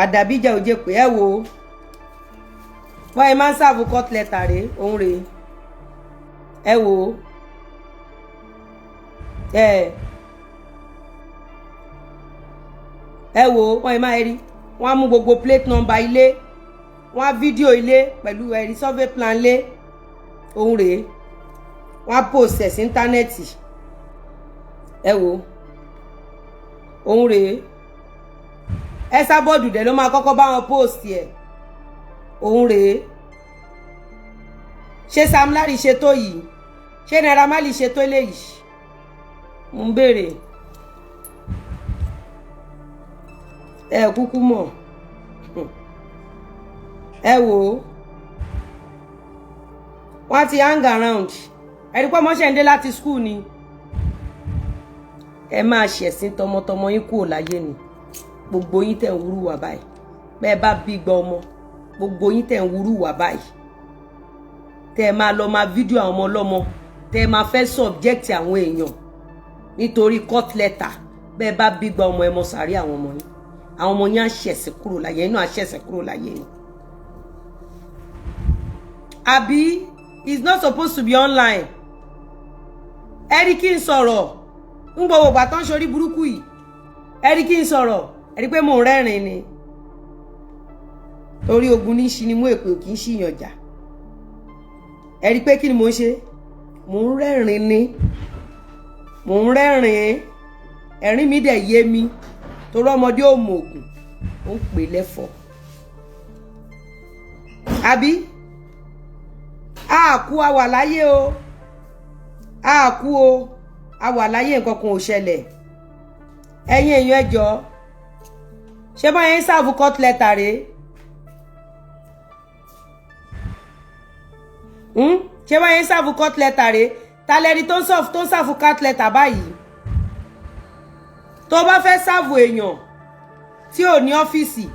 Àdàbíjà ò jẹ́ pé ẹ wò ó, wọ́n ẹ máa ń serve court letter rèé, òun rèé. Ẹ wò ó, ẹ wò ó, wọ́n ẹ máa rí, wọ́n á mú gbogbo plate number ilé, wọ́n á fídíò ilé pẹ̀lú ẹ̀rí survey plan lé, òun rèé. Wọ́n á post ẹ̀ sí íńtánẹ́ẹ̀tì. Ẹ wò ó, òun rèé. Esabod dẹ̀ ló máa kọ́kọ́ bá wọn post ẹ̀, òun rèé. Ṣé Sam Larry ṣe tó yìí? Ṣé Naira Marley ṣe tó eléyìí? Mo ń béèrè. Ẹ kúkú mọ̀. Ẹ wò ó, wọ́n ti hang around. Ẹ̀rí pé ọmọ ṣẹ̀ ń dé láti school ni. Ẹ máa ṣẹ̀sín tọmọtọmọ yín kúrò láyé ni. Gbogbo yín tẹ̀ ń wúrú wà báyìí, bẹ́ẹ̀ bá bí gba ọmọ, gbogbo yín tẹ̀ ń wúrú wà báyìí, tẹ́ ẹ máa lọ máa fídíò àwọn ọmọ ọlọ́mọ, tẹ́ ẹ máa fẹ́ subject àwọn èèyàn nítorí court letter, bẹ́ẹ̀ bá bí gba ọmọ, ẹ mọ sàárì àwọn ọmọ yín. Àwọn ọmọ yín á ṣẹ̀sín kúrò láyé, inú á ṣẹ̀sín kúrò láyé ni. Àbí it's not supposed to be online. Ẹ rí kí n sọ̀rọ̀ ń gbogbo ìgbà tó ń ṣorí burúkú yìí. Ẹ rí kí n sọ̀rọ̀, ẹ rí pé mò ń rẹ́rìn ni, torí ogun ní ṣi ni mú èpè kì í ṣìyàn jà. Ẹ rí pé kí ni mò ń ṣe? Mò ń rẹ́rìn ni, mò ń rẹ́rìn. Ẹ̀rín mi dẹ̀ yé mi, torí ọmọdé ò mọ ògùn, ó ń pè lẹ́fọ̀ọ́. Àbí a kú, a wà láyé o, a kú o, a wà láyé, nǹkan kan ò ṣẹlẹ̀. Ẹ̀yin èèyàn, ẹ jọ̀ọ́, ṣé báyẹn ń serve court letter rèé? Ṣé báyẹn ń serve court letter rèé? Ta lẹni tó ń serve court letter báyìí? Tó bá fẹ́ serve èèyàn tí ò ní ọ́fíìsì,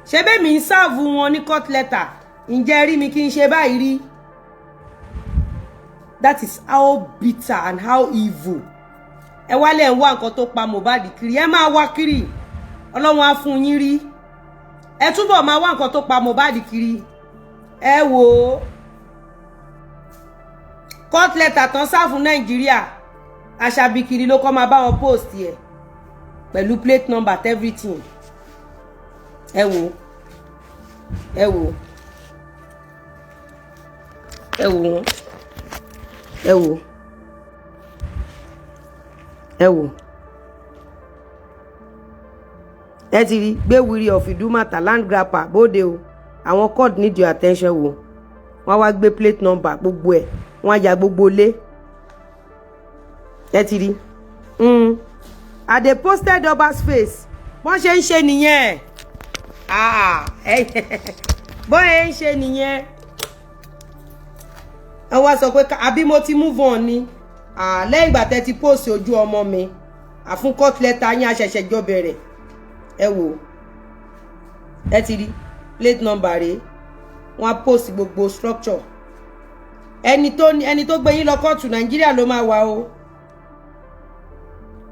ṣé bẹ́ẹ̀ mi ń serve wọn ní court letter? Ǹjẹ́ rí mi kí n ṣe báyìí rí? That is how bitter and how evil. Ẹ wálẹ̀ ń wá nǹkan tó pa Mohbad kiri. Ẹ máa wá kiri, Ọlọ́run á fún yín rí. Ẹ túbọ̀ máa wá nǹkan tó pa Mohbad kiri. Ẹ wò ó, court letter tán serve Nàìjíríà, Aṣàbíkiri ló kọ́ máa bá wọn post ẹ̀ pẹ̀lú plate number, everything. Ẹ wò, ẹ wò, ẹ wò wọn, ẹ wò, ẹ wò. Ẹ ti rí gbéwìrì of Ìdúmàtà, land grabber bóde o. Àwọn court need your attention. Wò, wọ́n wá gbé plate number gbogbo ẹ̀, wọ́n á ya gbogbo ilé. Ẹ ti rí I dey posted Oba's face. Wọ́n ṣe ń ṣe nìyẹn. Ah, bọ́n ẹ ń ṣe nìyẹn. Ẹ wá sọ pé àbí mo ti move on ni. Ah, lẹ́yìn ìgbà tẹ́ ti post ojú ọmọ mi àfún court letter yín, àṣẹ̀ṣẹ̀ jọ bẹ̀rẹ̀. Ẹ wò, ẹ ti rí plate number rèé. Wọ́n á post gbogbo structure. Ẹni tó ẹni tó gbé yín lọ kóòtù, Nàìjíríà ló máa wà o.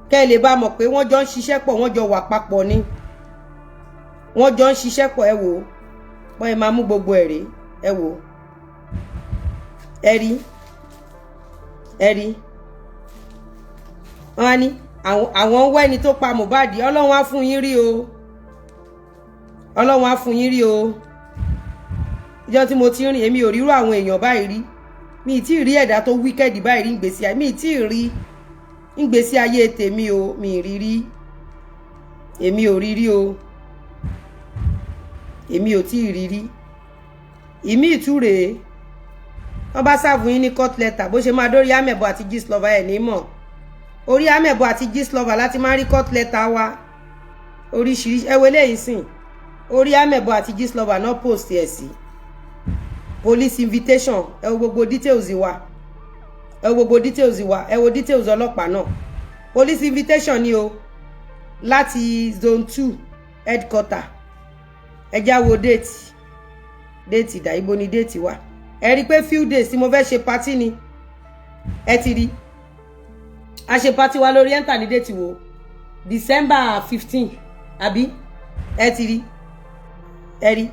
Kẹ́ ẹ lè bá mọ̀ pé wọ́n jọ ń ṣiṣẹ́ pọ̀, wọ́n jọ wà papọ̀ ni, wọ́n jọ ń ṣiṣẹ́ pọ̀. Ẹ wò ó, wọ́n ẹ máa mú gbogbo ẹ̀ rèé. Ẹ wò ó, ẹ rí, ẹ rí. Wọ́n á ní àwọn ń wá ẹni tó pa Mohbad. Ọlọ́run á fún yín rí o, Ọlọ́run á fún yín rí o. Ìjọ tí mo ti rìn, èmi ò rírú àwọn èèyàn báyìí rí. Mi ì tí ì rí ẹ̀dá tó wicked báyìí rí ngbèsí ayé mi. Ì tí ì rí ngbèsí ayé tèmi o. Mi ì rí rí, èmi ò rí rí o, èmi ò tí ì rí rí. Ìmí ìtúrèé, wọ́n bá serve yín ní court letter, bó ṣe máa dórí Amẹ̀bọ àti Gistlover, ẹ̀ ní mọ̀. Orí Amẹ̀bọ àti Gistlover láti máa rí court letter wa oríṣiríṣi. Ẹ wo eléyìí sìn, orí Amẹ̀bọ àti Gistlover náà post ẹ̀ sí. Police invitation. Ẹ wo gbogbo details wa, ẹ wo gbogbo details wa, ẹ wo details ọlọ́pàá náà. Police invitation ni o, láti Zone 2 headquarter. Ẹ já wo date. Date ìdá, ibo ni date wà? Ẹ rí i pé few days tí mo fẹ́ ṣe party ni. Ẹ ti rí, a ṣe party wa lórí enter ní date wo? December 15, àbí? Ẹ ti rí, ẹ rí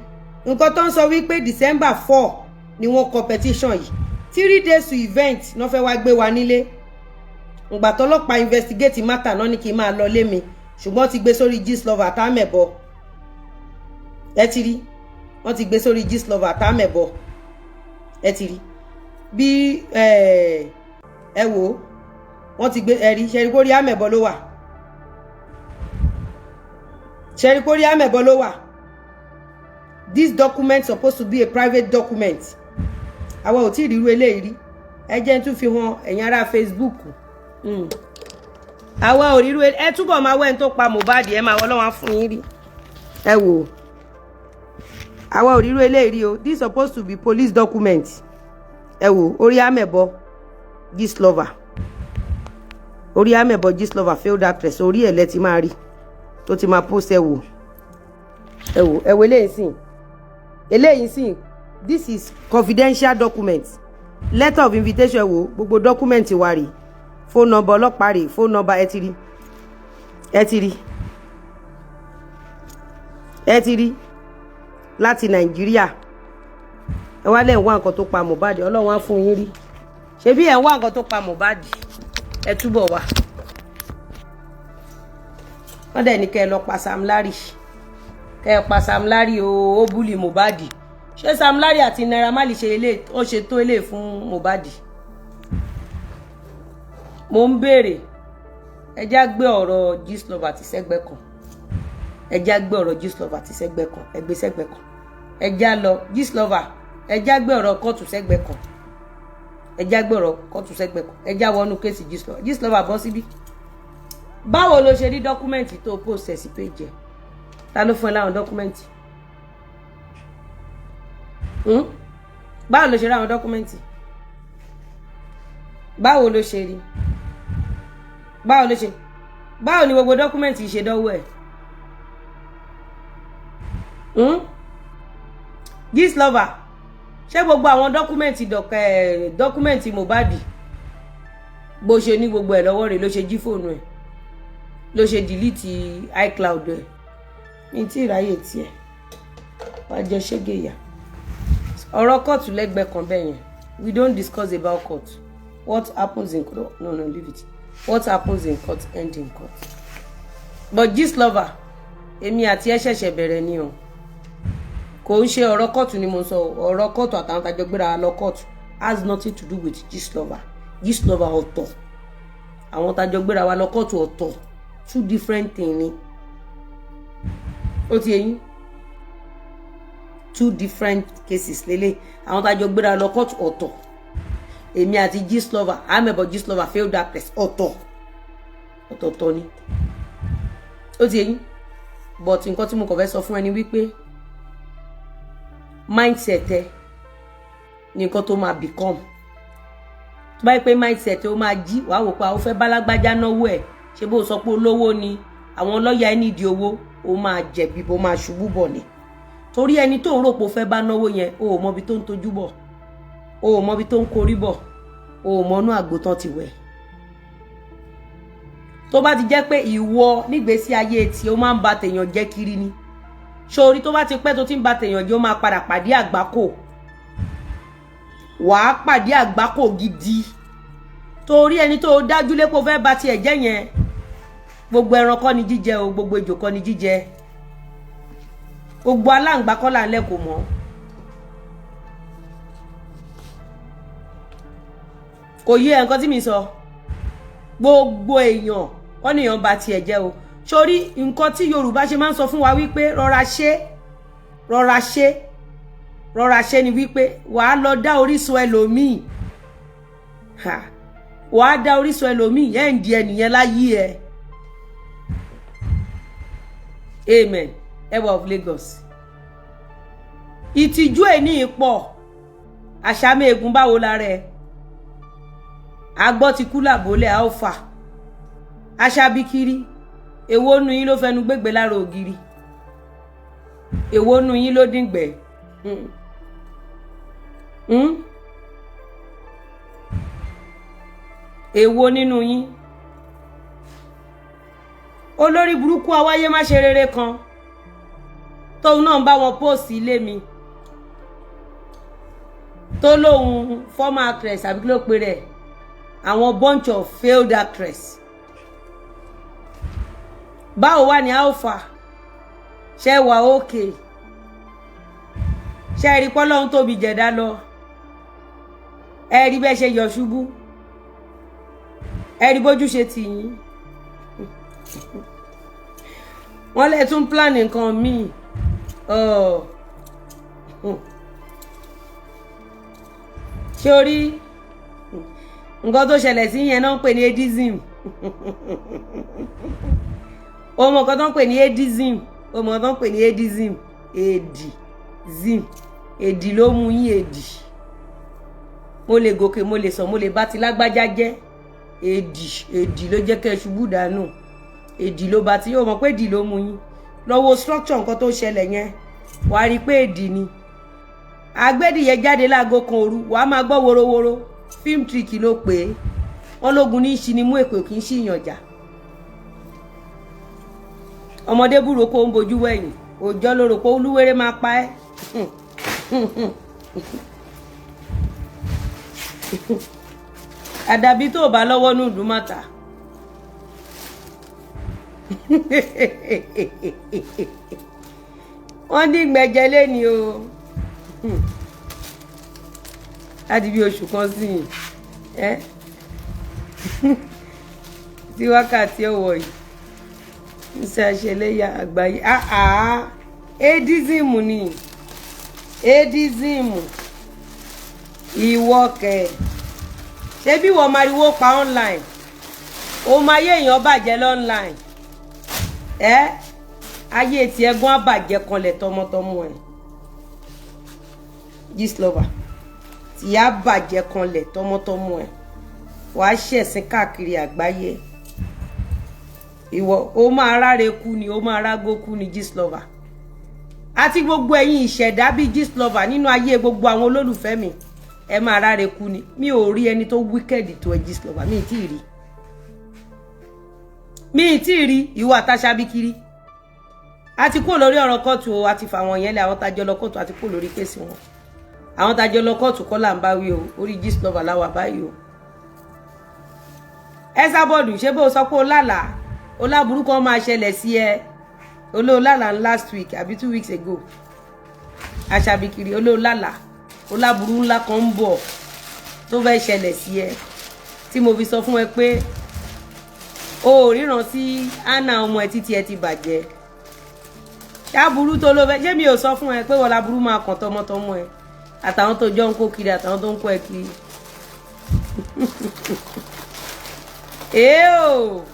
nǹkan tó ń sọ wípé December 4 ni wọ́n kọ petition yìí. 3 days to event náà fẹ́ wá gbé wa nílé. Ǹgbà tọ́lọ́pàá investigate matter náà ní kí n máa lọ lé mi, ṣùgbọ́n ti gbé sórí Gistlover àtàmẹ̀bọ. Ẹ ti rí, wọ́n ti gbé sórí Gistlover àtàmẹ̀bọ. Ẹ ti rí bí ẹ wò ó, wọ́n ti gbé. Ẹ rí, ṣẹ́rí kórí àmẹ̀bọ ló wà, ṣẹ́rí kórí àmẹ̀bọ ló wà. This document supposed to be a private document. Àwa ò tí ì ríru eléyìí rí. Ẹ jẹ́ n tún fi hàn ẹ̀yin ará Facebook. Àwa ò ríru. Ẹ túbọ̀ máa wẹ́n tó pa Mohbad. Ẹ máa wọ́ lọ́wọ́ fún yín rí. Ẹ wò ó, àwa ò ríru eléyìí rí o. This supposed to be police document. Ẹ wò, orí àmẹ̀bọ Gistlover, orí àmẹ̀bọ Gistlover, failed actress, orí ẹ̀ lẹ́ ti máa rí tó ti máa post. Ẹ wò, ẹ wò, ẹ wò eléyìí sìn, eléyìí sìn. This is confidential document, letter of invitation. Ẹ wò, gbogbo document wa rè, phone number ọlọ́pàá rè, phone number. Ẹ ti rí, ẹ ti rí, ẹ ti rí láti Nàìjíríà. Ẹ wá lẹ́yìn wá nǹkan tó pa Mohbad. Ọlọ́run á fún yín rí. Ṣebí ẹ̀ ń wá nǹkan tó pa Mohbad, ẹ túbọ̀ wá. Wọ́n dẹ̀ ní kẹ́ ẹ lọ pa Sam Larry, kẹ́ ẹ pa Sam Larry o. Ó bully Mohbad. Ṣé Sam Larry àti Naira Marley ṣe ilé ó ṣe tó ilé fún Mohbad? Mo ń béèrè. Ẹ já gbé ọ̀rọ̀ Gistlover ti sẹ́gbẹ́ kan, ẹ já gbé ọ̀rọ̀ Gistlover ti sẹ́gbẹ́ kan, ẹ gbé sẹ́gbẹ́ kan. Ẹ já lọ Gistlover, ẹ já gbé ọ̀rọ̀ kóòtù sẹ́gbẹ́ kan, ẹ já gbé ọ̀rọ̀ kóòtù sẹ́gbẹ́ kan. Ẹ já wọnú case Gistlover. Gistlover, bọ́ síbí. Báwo ló ṣe rí document tó post ẹ̀ sí page ẹ̀? Ta ló fún ẹ láwọn document? Báwo ló ṣe rí àwọn document? Báwo ló ṣe rí? Báwo ló ṣe, báwo ni gbogbo document yìí ṣe dọ́wọ́ ẹ̀? Gistlover, ṣé gbogbo àwọn document dọ̀kẹ́ document Mohbad, bó ṣe ní gbogbo ẹ̀ lọ́wọ́ rẹ̀, ló ṣe jí fóònù ẹ̀, ló ṣe delete iCloud ẹ̀? Ní tí ìráyè tiẹ̀ wá jẹ́ ṣégè ìyá. Ọ̀rọ̀ kóòtù lẹ́gbẹ̀ẹ́ kan bẹ́ẹ̀ yẹn. We don't discuss about court. What happens in court, no, no, leave it. What happens in court end in court. But Gistlover, èmi àti ẹ ṣẹ̀ṣẹ̀ bẹ̀rẹ̀ ni o. Kò ń ṣe ọ̀rọ̀ kóòtù ni mo sọ. Ọ̀rọ̀ kóòtù àtàwọn tàjọ gbéra lọ kóòtù has nothing to do with Gistlover. Gistlover ọ̀tọ̀, àwọn tàjọ gbéra wa lọ kóòtù ọ̀tọ̀. Two different thing ni. Ó ti yẹn, two different cases lélẹ̀. Àwọn tàjọ gbéra lọ kóòtù ọ̀tọ̀, Èmi àti Gistlover, amebo Gistlover failed actress, ọ̀tọ̀ ọ̀tọ̀ọ̀tọ̀ ni. Ó ti yẹn. But nǹkan tí mo kàn fẹ́ sọ fún ẹni wípé mindset ẹ ní nǹkan tó máa become. Tó bá yẹ pé mindset ẹ, ó máa jí, wàá wò pé àwọn fẹ́ bálágbájá náwó ẹ̀, ṣé bó sọ pé olówó ni àwọn lọ́ọ̀yà ẹ nídìí owó, ó máa jẹ̀bi, bó máa ṣubú bọ̀ ni. Torí ẹni tó ń rò pé ó fẹ́ bá náwó yẹn, o ò mọbi tó ń tojú bọ̀, o ò mọbi tó ń korí bọ̀, o ò mọnú àgbo tán ti wẹ̀. Tó bá ti jẹ́ pé ìwọ nígbésí ayé tí ó máa ń ba tèèyàn jẹ́ kiri ni, sórí tó bá ti pẹ́ tó ti ń ba tèèyàn jẹ́, ó máa padà pàdé àgbákò, wàá pàdé àgbákò gidi. Torí ẹni tó dájú lépo fẹ́ ba tiẹ̀ jẹ́ yẹn, gbogbo ẹran kọ́ ni jíjẹ o, gbogbo ejò kọ́ ni jíjẹ, gbogbo aláǹgbá kọ́ là ń lẹ̀ kò mọ́. Kò yé ẹ nǹkan tí mi sọ. Gbogbo èèyàn kọ́ nìyàn ba tiẹ̀ jẹ́ o. Sórí nǹkan tí Yorùbá ṣe máa ń sọ fún wa wípé rọra ṣe, rọra ṣe, rọra ṣe ni wípé wàá lọ dá orísun ẹlòmíì, wàá dá orísun ẹlòmíì ẹ̀ ń di ẹnìyẹn láyé ẹ. Amen. Ẹwà of Lagos, ìtìjú ẹ̀ ní ipò àṣàmì egun, báwo lára ẹ? Agbọ́ ti kú làbólẹ̀ alfa aṣábíkiri. Èwo nu yín ló fẹnu gbégbé lára ògiri? Èwo nu yín ló dìgbẹ́? Èwo nínú yín? Olórí burúkú awáyé má ṣe rere kan tóun náà ń bá wọn póòsì ilé mi, tó lóun former actress, àbí kí ló pe rẹ̀, àwọn bunch of failed actress. Báwo wà ní alpha? Ṣe wà òkè? Ṣe rí pọ́lọ́hún tóbi jẹ̀dá lọ? Ẹ rí bẹ́ẹ̀ ṣe yọ̀ ṣubú, ẹ rí bójú ṣe tì yín. Wọ́n lè tún plan nǹkan míì. Ṣé o rí nǹkan tó ṣẹlẹ̀ sí yẹn náà ń pè ní aidism? O mọ nǹkan tó ń pè ní aidism? O mọ nǹkan tó ń pè ní aidism? Èdì zim, èdì ló mú yín. Èdì, mo lè gòkè, mo lè sọ, mo lè bá ti lágbájá jẹ́. Èdì, èdì ló jẹ́ kẹ́ ẹ ṣubú dànù. Èdì ló bá ti, yóò mọ̀ pé èdì ló mú yín. Lọ́wọ́ structure nǹkan tó ṣẹlẹ̀ yẹn, wàá rí i pé èdì ni. Agbẹ́dìyẹ jáde láago kan òru, wàá máa gbọ́ worowóró. Film trick ló pè é. Wọ́n lógun ní í ṣi ni mú, èpè kì í ṣìyàn jà. Ọmọdé burúkú ń bojú wẹ̀yìn, òòjọ́ ló rò pé olúwéré máa pa ẹ́. Àdàbí tó o bá lọ́wọ́ ní ìdúmọ̀tà. Wọ́n ní gbẹ̀jẹ̀ lẹ́ni o láti bí oṣù kan sí i ẹ́ tí wákàtí ọ̀wọ̀ yìí ń ṣe àṣẹlẹ́yà àgbáyé. Aidism ni, aidism. Ìwọ kẹ, ṣé bí wọ́n mariwo pa online, o máa yé èèyàn bàjẹ́ online ẹ, ayé tiẹ̀ gan àbàjẹ́ kanlẹ̀ tọmọtọmọ ẹ̀. Gistlover tìyà bàjẹ́ kanlẹ̀ tọmọtọmọ ẹ̀, wàá ṣẹ̀sín káàkiri àgbáyé. Ìwọ o máa ráre kú ni, o máa rágó kú ni, Gistlover. Àti gbogbo ẹ̀yin ìṣẹ̀dá bíi Gistlover nínú ayé gbogbo àwọn olólùfẹ́ mi, ẹ máa ráre kú ni. Mi ò rí ẹni tó wicked tó ẹ, Gistlover. Mi ì tí ì rí, mi ì tí ì rí. Ìwọ àtàṣàbí kiri, a ti kúrò lórí ọ̀rọ̀ kóòtù o, a ti fà wọ́n yẹn lé. Àwọn tájọ lọ kóòtù, a ti kúrò lórí case wọn. Àwọn tájọ lọ kóòtù kọ́ là ń bá wí o, orí Gistlover láwà báyìí o. Ẹ sábọ̀dù, ṣé bó o sọ pé o lálàá o láburú kan máa ṣẹlẹ̀ sí ẹ? Olóòlàlà last week àbí 2 weeks ago, aṣàbíkiri olóòlàlà oláburú ńlá kan ń bọ̀ tó fẹ́ ṣẹlẹ̀ sí ẹ, tí mo fi sọ fún ẹ pé o ò ríran sí anna ọmọ ẹ títí ẹ ti bàjẹ́. Ṣáàbùrú tó ló fẹ́ ṣé mi ò sọ fún ẹ pé wọ́n láburú máa kàn tọmọtọmọ ẹ àtàwọn tó jọ ń kó kiri, àtàwọn tó ń kó ẹ kiri. Eo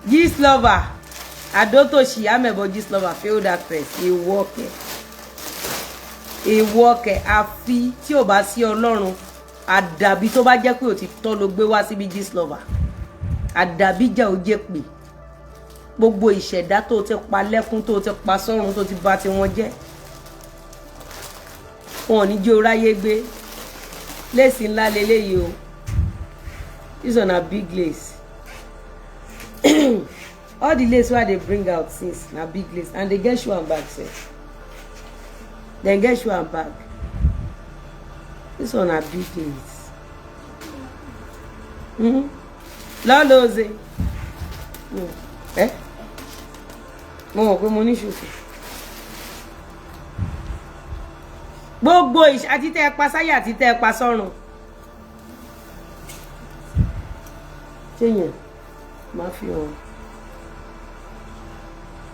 Gistlover Adotoshi Amebo Gistlover failed actress. Ìwọ kẹ, ìwọ kẹ. Àfi tí ò bá sí Ọlọ́run, àdàbí tó bá jẹ́ pé òtítọ́ ló gbé wá síbi Gistlover, àdàbí jẹ́ ò jẹ́ pé gbogbo ìṣẹ̀dá tó ti pa lẹ́kún, tó ti pa sọ́run, tó ti bà tiwọn jẹ́, wọn ò ní jẹ́ oráyé gbé. Lace ńlá leléyìí o. This one na big lace. All the lace wey I dey bring out since na big lace, and they get shoe and bag sef. Dem get shoe and bag. This one na big lace. Lọ́lọ́ọ̀zẹ̀ ẹ mo mọ̀ pé mo ní ṣòfò gbogbo àti tẹ́ ẹ pa sáyà àti tẹ́ ẹ pa sọ́run. Téèyàn máa fi hàn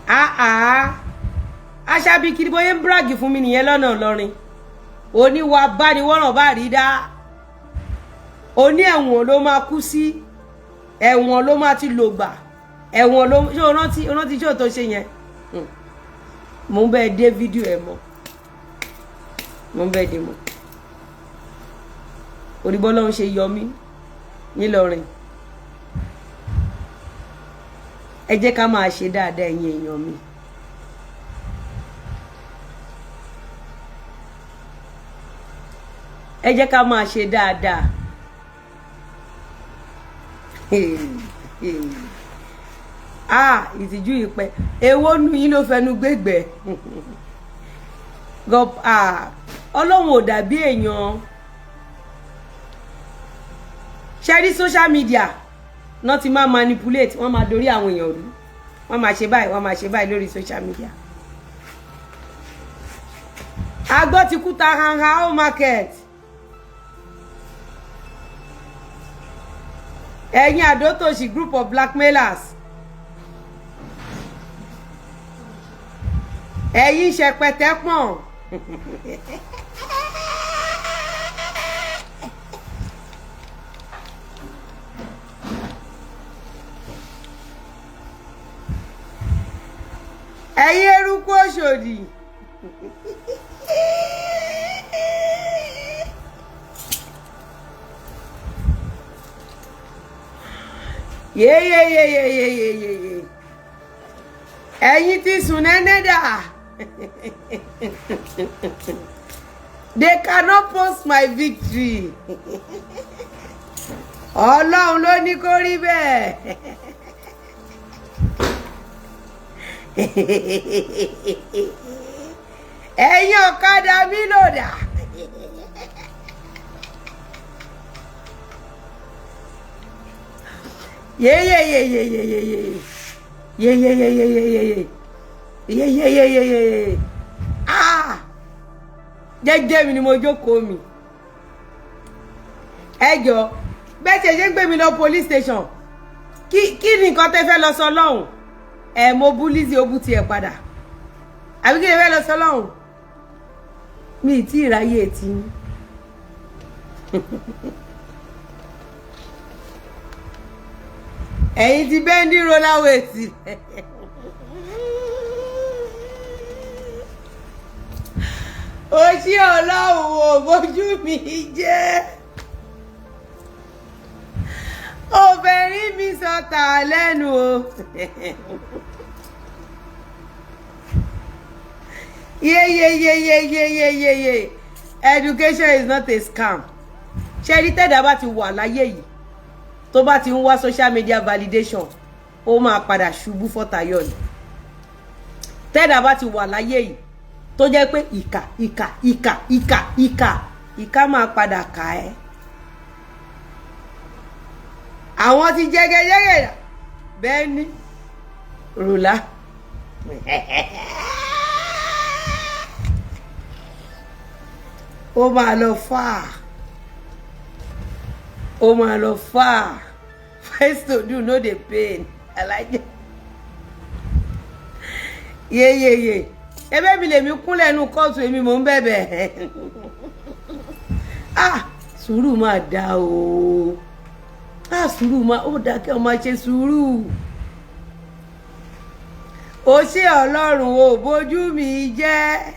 áá aṣábí kiri bóyá ń brag fún mi nìyẹn lọ́nà Ìlọrin. Oníwà bániwọ́ràn bá rí dá oní ẹ̀wọ̀n ló máa kú sí, ẹ̀wọ̀n ló máa ti lò gbà, ẹ̀wọ̀n ló ṣé o rántí? O rántí ṣé o tó ṣe yẹn? Mo ń bẹ́ẹ̀ dé fídíò ẹ̀ mọ́, mo ń bẹ́ẹ̀ dé mọ́ òdìbọ́ lọ́hún ṣe yọ mí nílọrin. Ẹ jẹ́ ká máa ṣe dáadáa, ẹ̀yin èèyàn mi. Ẹ jẹ́ ká máa ṣe dáadáa. Ah, ìtìjú ìpẹ́. Èwo nu yín ló fẹnu gbégbẹ́? Ah, Ọlọ́run ò dàbí èèyàn. Ṣe rí social media náà ti máa manipulate, wọ́n máa dorí àwọn èèyàn rú, wọ́n máa ṣe báyìí, wọ́n máa ṣe báyìí lórí social media. Agbọ́ ti kú ta hanha ó market. Ẹ̀yin àdótòṣì, group of blackmailers, ẹ̀yin ṣẹpẹtẹ pọ̀n. Ẹ̀yin eruku Òṣòdì. Yeyeyeyeyeyeye, ẹ̀yin ti sùn nẹ́nẹ́dà. They cannot post my victory. Ọlọ́run ló ní kó rí bẹ́ẹ̀. Ẹ̀yin ọ̀kadà mi lòdà. Yeyeyeyeyeyeye yeyeyeyeyeye yeyeyeyeyeye. Ah, jẹ́jẹ́ mi ni mo jókòó mi. Ẹ jọ, bẹ́ẹ̀ ṣe ń gbé mi lọ police station, kí ni nǹkan tẹ́ fẹ́ lọ sọ lọ́hùn? Ẹ mo bú Lizzy, ó bú tiẹ̀ padà, àbí kí ni fẹ́ lọ sọ lọ́hùn? Mi ì tí ì ráyè tí yín. Ẹ̀yin ti bẹ́ndí rollerweight. Òṣì, Ọlọ́run ò bójú mi jẹ́, obìnrin mi sọta lẹ́nu o. Yeyeyeyeyeyeye, education is not a scam. Ṣé rí, tẹ́dá bá ti wà láyé yìí, tó bá ti ń wá social media validation, ó máa padà ṣubú fọ́tayọ̀ ni. Tẹ́dá bá ti wà láyé yìí, tó jẹ́ pé ìkà, ìkà, ìkà, ìkà, ìkà, ìkà máa padà kà ẹ́. Àwọn ti jẹgẹjẹgẹ bẹ́ẹ̀ ni rùlá. Ó máa lọ fà, ó máa lọ fà. First to do no dey pain. Alájẹ yeyeye, ebe mi lèmi kúnlẹ̀ nu kóòtù, èmi mò ń bẹ̀bẹ̀. Ah, Sùúrù máa dá o. Ah, sùúrù máa ó dáa kí ọ máa ṣe sùúrù. Ó ṣe Ọlọ́run, ò bójú mi jẹ́,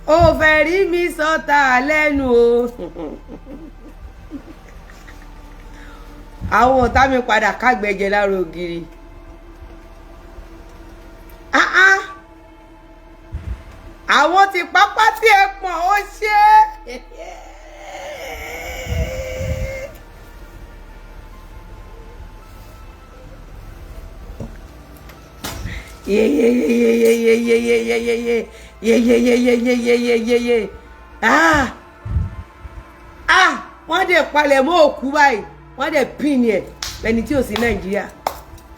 ó fẹ́ rí mi sọ́ta lẹ́nu o. Àwọn ọ̀tá mi padà kágbẹ́jẹ lára ògiri. Ah ah, àwọn ti pápá tí ẹ pọ̀n, ó ṣe é. Yeyeyeyeyeyeyeyeyeyeyeyeyeyeyeye. Ah ah, wọ́n dẹ̀ palẹ̀ mọ́ òkú báyìí, wọ́n dẹ̀ pin ẹ̀ ẹni tí ò sí Nàìjíríà.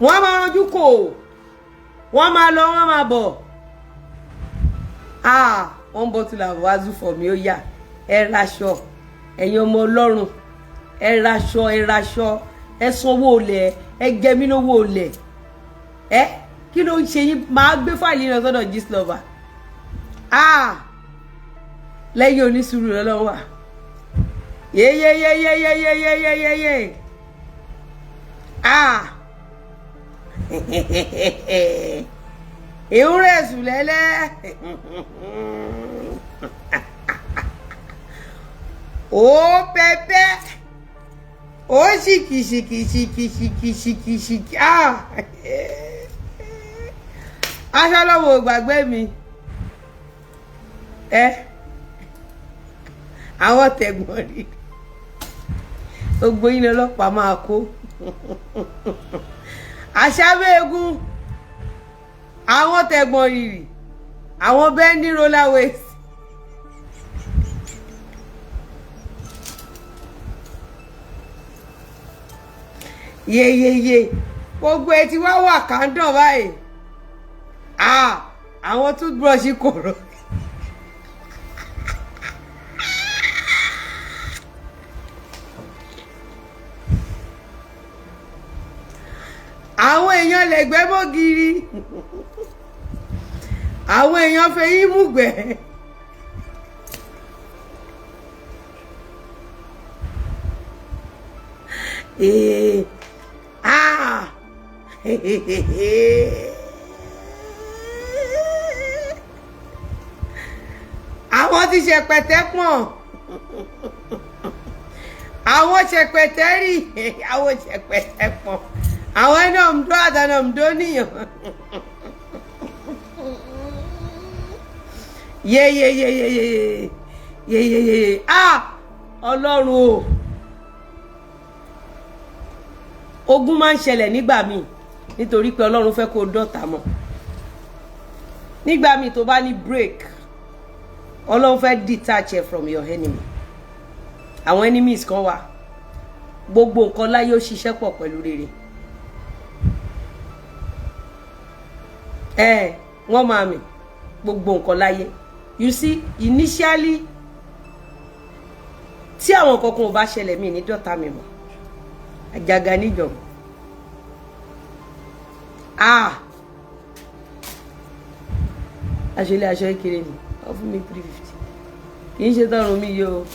Wọ́n máa ranjú kò, wọ́n máa lọ, wọ́n máa bọ̀. Ah, one bottle of wazu for me. Ó yá, ẹ raṣọ, ẹ̀yin ọmọ Ọlọ́run, ẹ raṣọ, ẹ raṣọ, ẹ sanwó olè, ẹ jẹ mí lówó olè. Ẹ kí ló ń ṣe yín? Máa gbé fáìlì lọ sọ́dọ̀ Gistlover. Ah, lẹ́yìn onísùúrù lọ́lọ́wọ́ wà. Yeyeyeyeyeyeyeyeye. Ah, ìhúnrẹ̀ sùlẹ́lẹ́. Ó pẹpẹ, ó ṣìkì ṣìkì ṣìkì ṣìkì ṣìkì ṣìkì. Ah, aṣọ lọ́wọ́ gbàgbé mi. Ẹ àwọn tẹ̀gbọ́n rí gbogbo yín lọ́lọ́pàá máa kó àṣàbẹ̀ẹ́gùn. Àwọn tẹ̀gbọ́n rírì, àwọn bending roller waist. Yeyeye, gbogbo ẹ ti wá wà kándàn báyìí. Ah, àwọn toothbrush kòrò. Àwọn èèyàn lẹ̀gbẹ́ mọ́gìrì, àwọn èèyàn fẹ̀yìn múgbẹ́. Ee, ah, àwọn ti ṣẹpẹtẹ pọ̀n, àwọn ṣẹpẹtẹ rí, àwọn ṣẹpẹtẹ pọ̀n, àwọn ẹni ọ̀mdó àtàwọn ọ̀mdó níyàn. Yeyeyeyeyeyeyeye. Ah, Ọlọ́run o! Ogun máa ń ṣẹlẹ̀ nígbà míì nítorí pé Ọlọ́run fẹ́ kó o dọ̀tá mọ̀. Nígbà míì tó bá ní break, Ọlọ́run fẹ́ detach ẹ from your enemy. Àwọn enemies kan wà. Gbogbo nǹkan láyé ó ṣiṣẹ́ pọ̀ pẹ̀lú rere. Ẹ wọ́n máa mì gbogbo nǹkan láyé. You see, initially, tí àwọn kankan ò bá ṣẹlẹ̀, mí ní dọ́ta mi mọ̀ àjàgà níjọba. Ah, aṣọ ilé, aṣọ kékeré ni wọ́n fún mi, 350. Kì í ṣe tọrùn mi yìí o.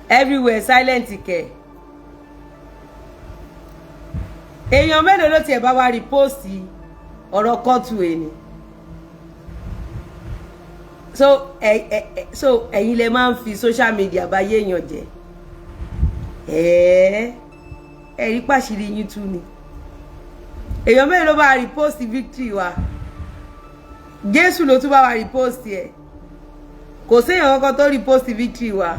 Everywhere silent kẹ. Èèyàn mélòó ló tiẹ̀ bá wa repost ọ̀rọ̀ kóòtù ẹni? So ẹ ẹ so ẹ̀yin lẹ máa ń fi social media bá yéèyàn jẹ́. Ẹ ẹ rí pàṣírí yín tú ni. Èèyàn mélòó ló bá wa repost victory wa? Jésù ló tún bá wa repost ẹ. Kò séèyàn kankan tó repost victory wa.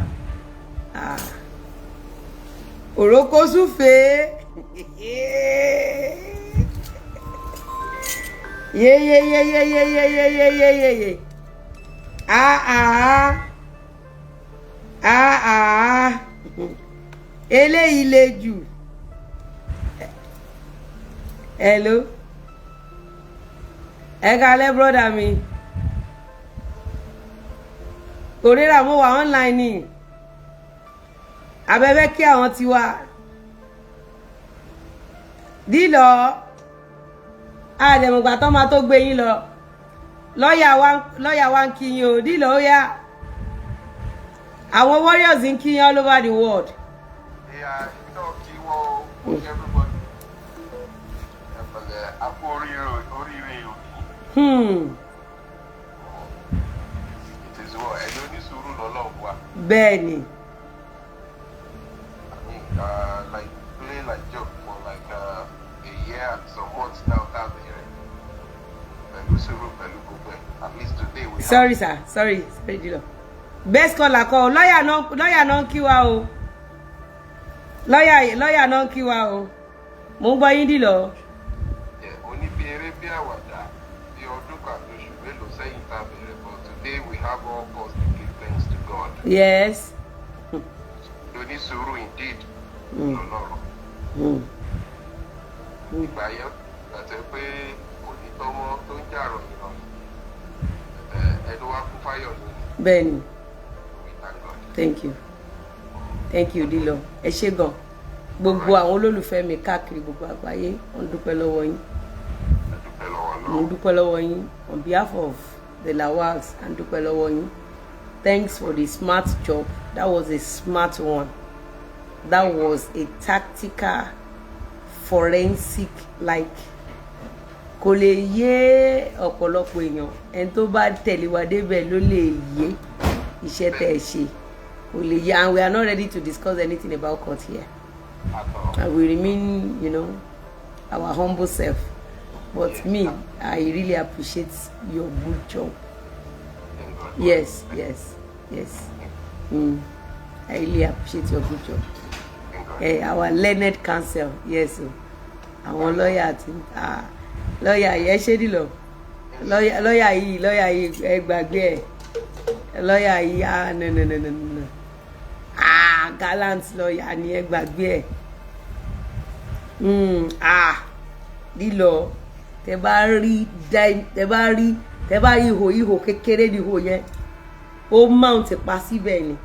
Ah. Òrókó súfèé yeyeyeyeyeyeyeyeyeye. Ah ah ah ah, eléyìí le jù. Hello, ẹ kálẹ́, brother mi. Òrèrà, mo wà online ni. Abẹ́fẹ́ kí àwọn tiwa dílọ àdẹ̀mọ̀gbà tó máa tó gbé yín lọ. Lọ́ọ̀yà wa, lọ́ọ̀yà wa ń kí yín o. Dílọ, ó yá. Àwọn warriors ń kí yín all over the world. Yeah, èmi náà kí wọ́n o, kí everybody. Ẹ pẹ̀lẹ́, a kú oríire oríire òní. It is well, ẹ̀yin onísùúrù lọ́lọ́run wa. Bẹ́ẹ̀ ni. I mean, like play like joke for like a year and some months now tá a bẹ̀rẹ̀. Pẹ̀lú sùúrù, pẹ̀lú gbogbo ẹ̀. At least today we have. Sorry sir, sorry, sorry jùlọ. Best caller kọ́, lọ́ọ̀yà náà, lọ́ọ̀yà náà ń kí wa o. Lọ́ọ̀yà, lọ́ọ̀yà náà ń kí wa o. Mò ń gbọ́ yín dìlọ. Yeah, mo ní bí eré bí àwàdà, bí ọdún kan àti oṣù mélòó sẹ́yìn tá a bẹ̀rẹ̀, but today we have all cause to give thanks to God. Onísùúrù indeed lọ́lọ́run. Ìgbà yẹn gbàtẹ́ pé kò ní tọ́mọ́ tó ń jà ròyìn ròyìn, ẹnu wa kún fáyọ̀ lónìí. Bẹ́ẹ̀ ni. We thank God. Thank you, thank you dìlọ. Ẹ ṣé gan. Gbogbo àwọn olólùfẹ́ mi káàkiri gbogbo àgbáyé, wọ́n dúpẹ́ lọ́wọ́ yín. Ẹ dúpẹ́ lọ́wọ́ Mo ń Ọlọ́run. dúpẹ́ lọ́wọ́ yín on behalf of the Lawals and dúpẹ́ lọ́wọ́ yín. Thanks for the smart job. That was a smart one. That was a tactical forensic, like kò lè yé ọ̀pọ̀lọpọ̀ èèyàn. Ẹni tó bá tẹ̀lé wa débẹ̀ ló lè yé iṣẹ́ tẹ́ ẹ ṣe. Kò lè yé, and we are not ready to discuss anything about court here. Àtọ̀. And we remain our humble self. But me, I really appreciate your good job. Thank God. Yes. I really appreciate your good job. Thank God. Our learned counsel, yes o. Àwọn lọ́ọ̀yà àti lọ́ọ̀yà yẹn ṣé dìlọ. Lọ́ọ̀yà yìí, lọ́ọ̀yà yìí, ẹ gbàgbé ẹ̀. Lọ́ọ̀yà yìí, ah, no, no, no, no, no, ah, gallant lọ́ọ̀yà ni, ẹ gbàgbé ẹ̀. Ah, lílọ tẹ bá rí, tẹ bá rí ihò, ihò kékeré ní ihò yẹn, ó mount pa síbẹ̀ ni.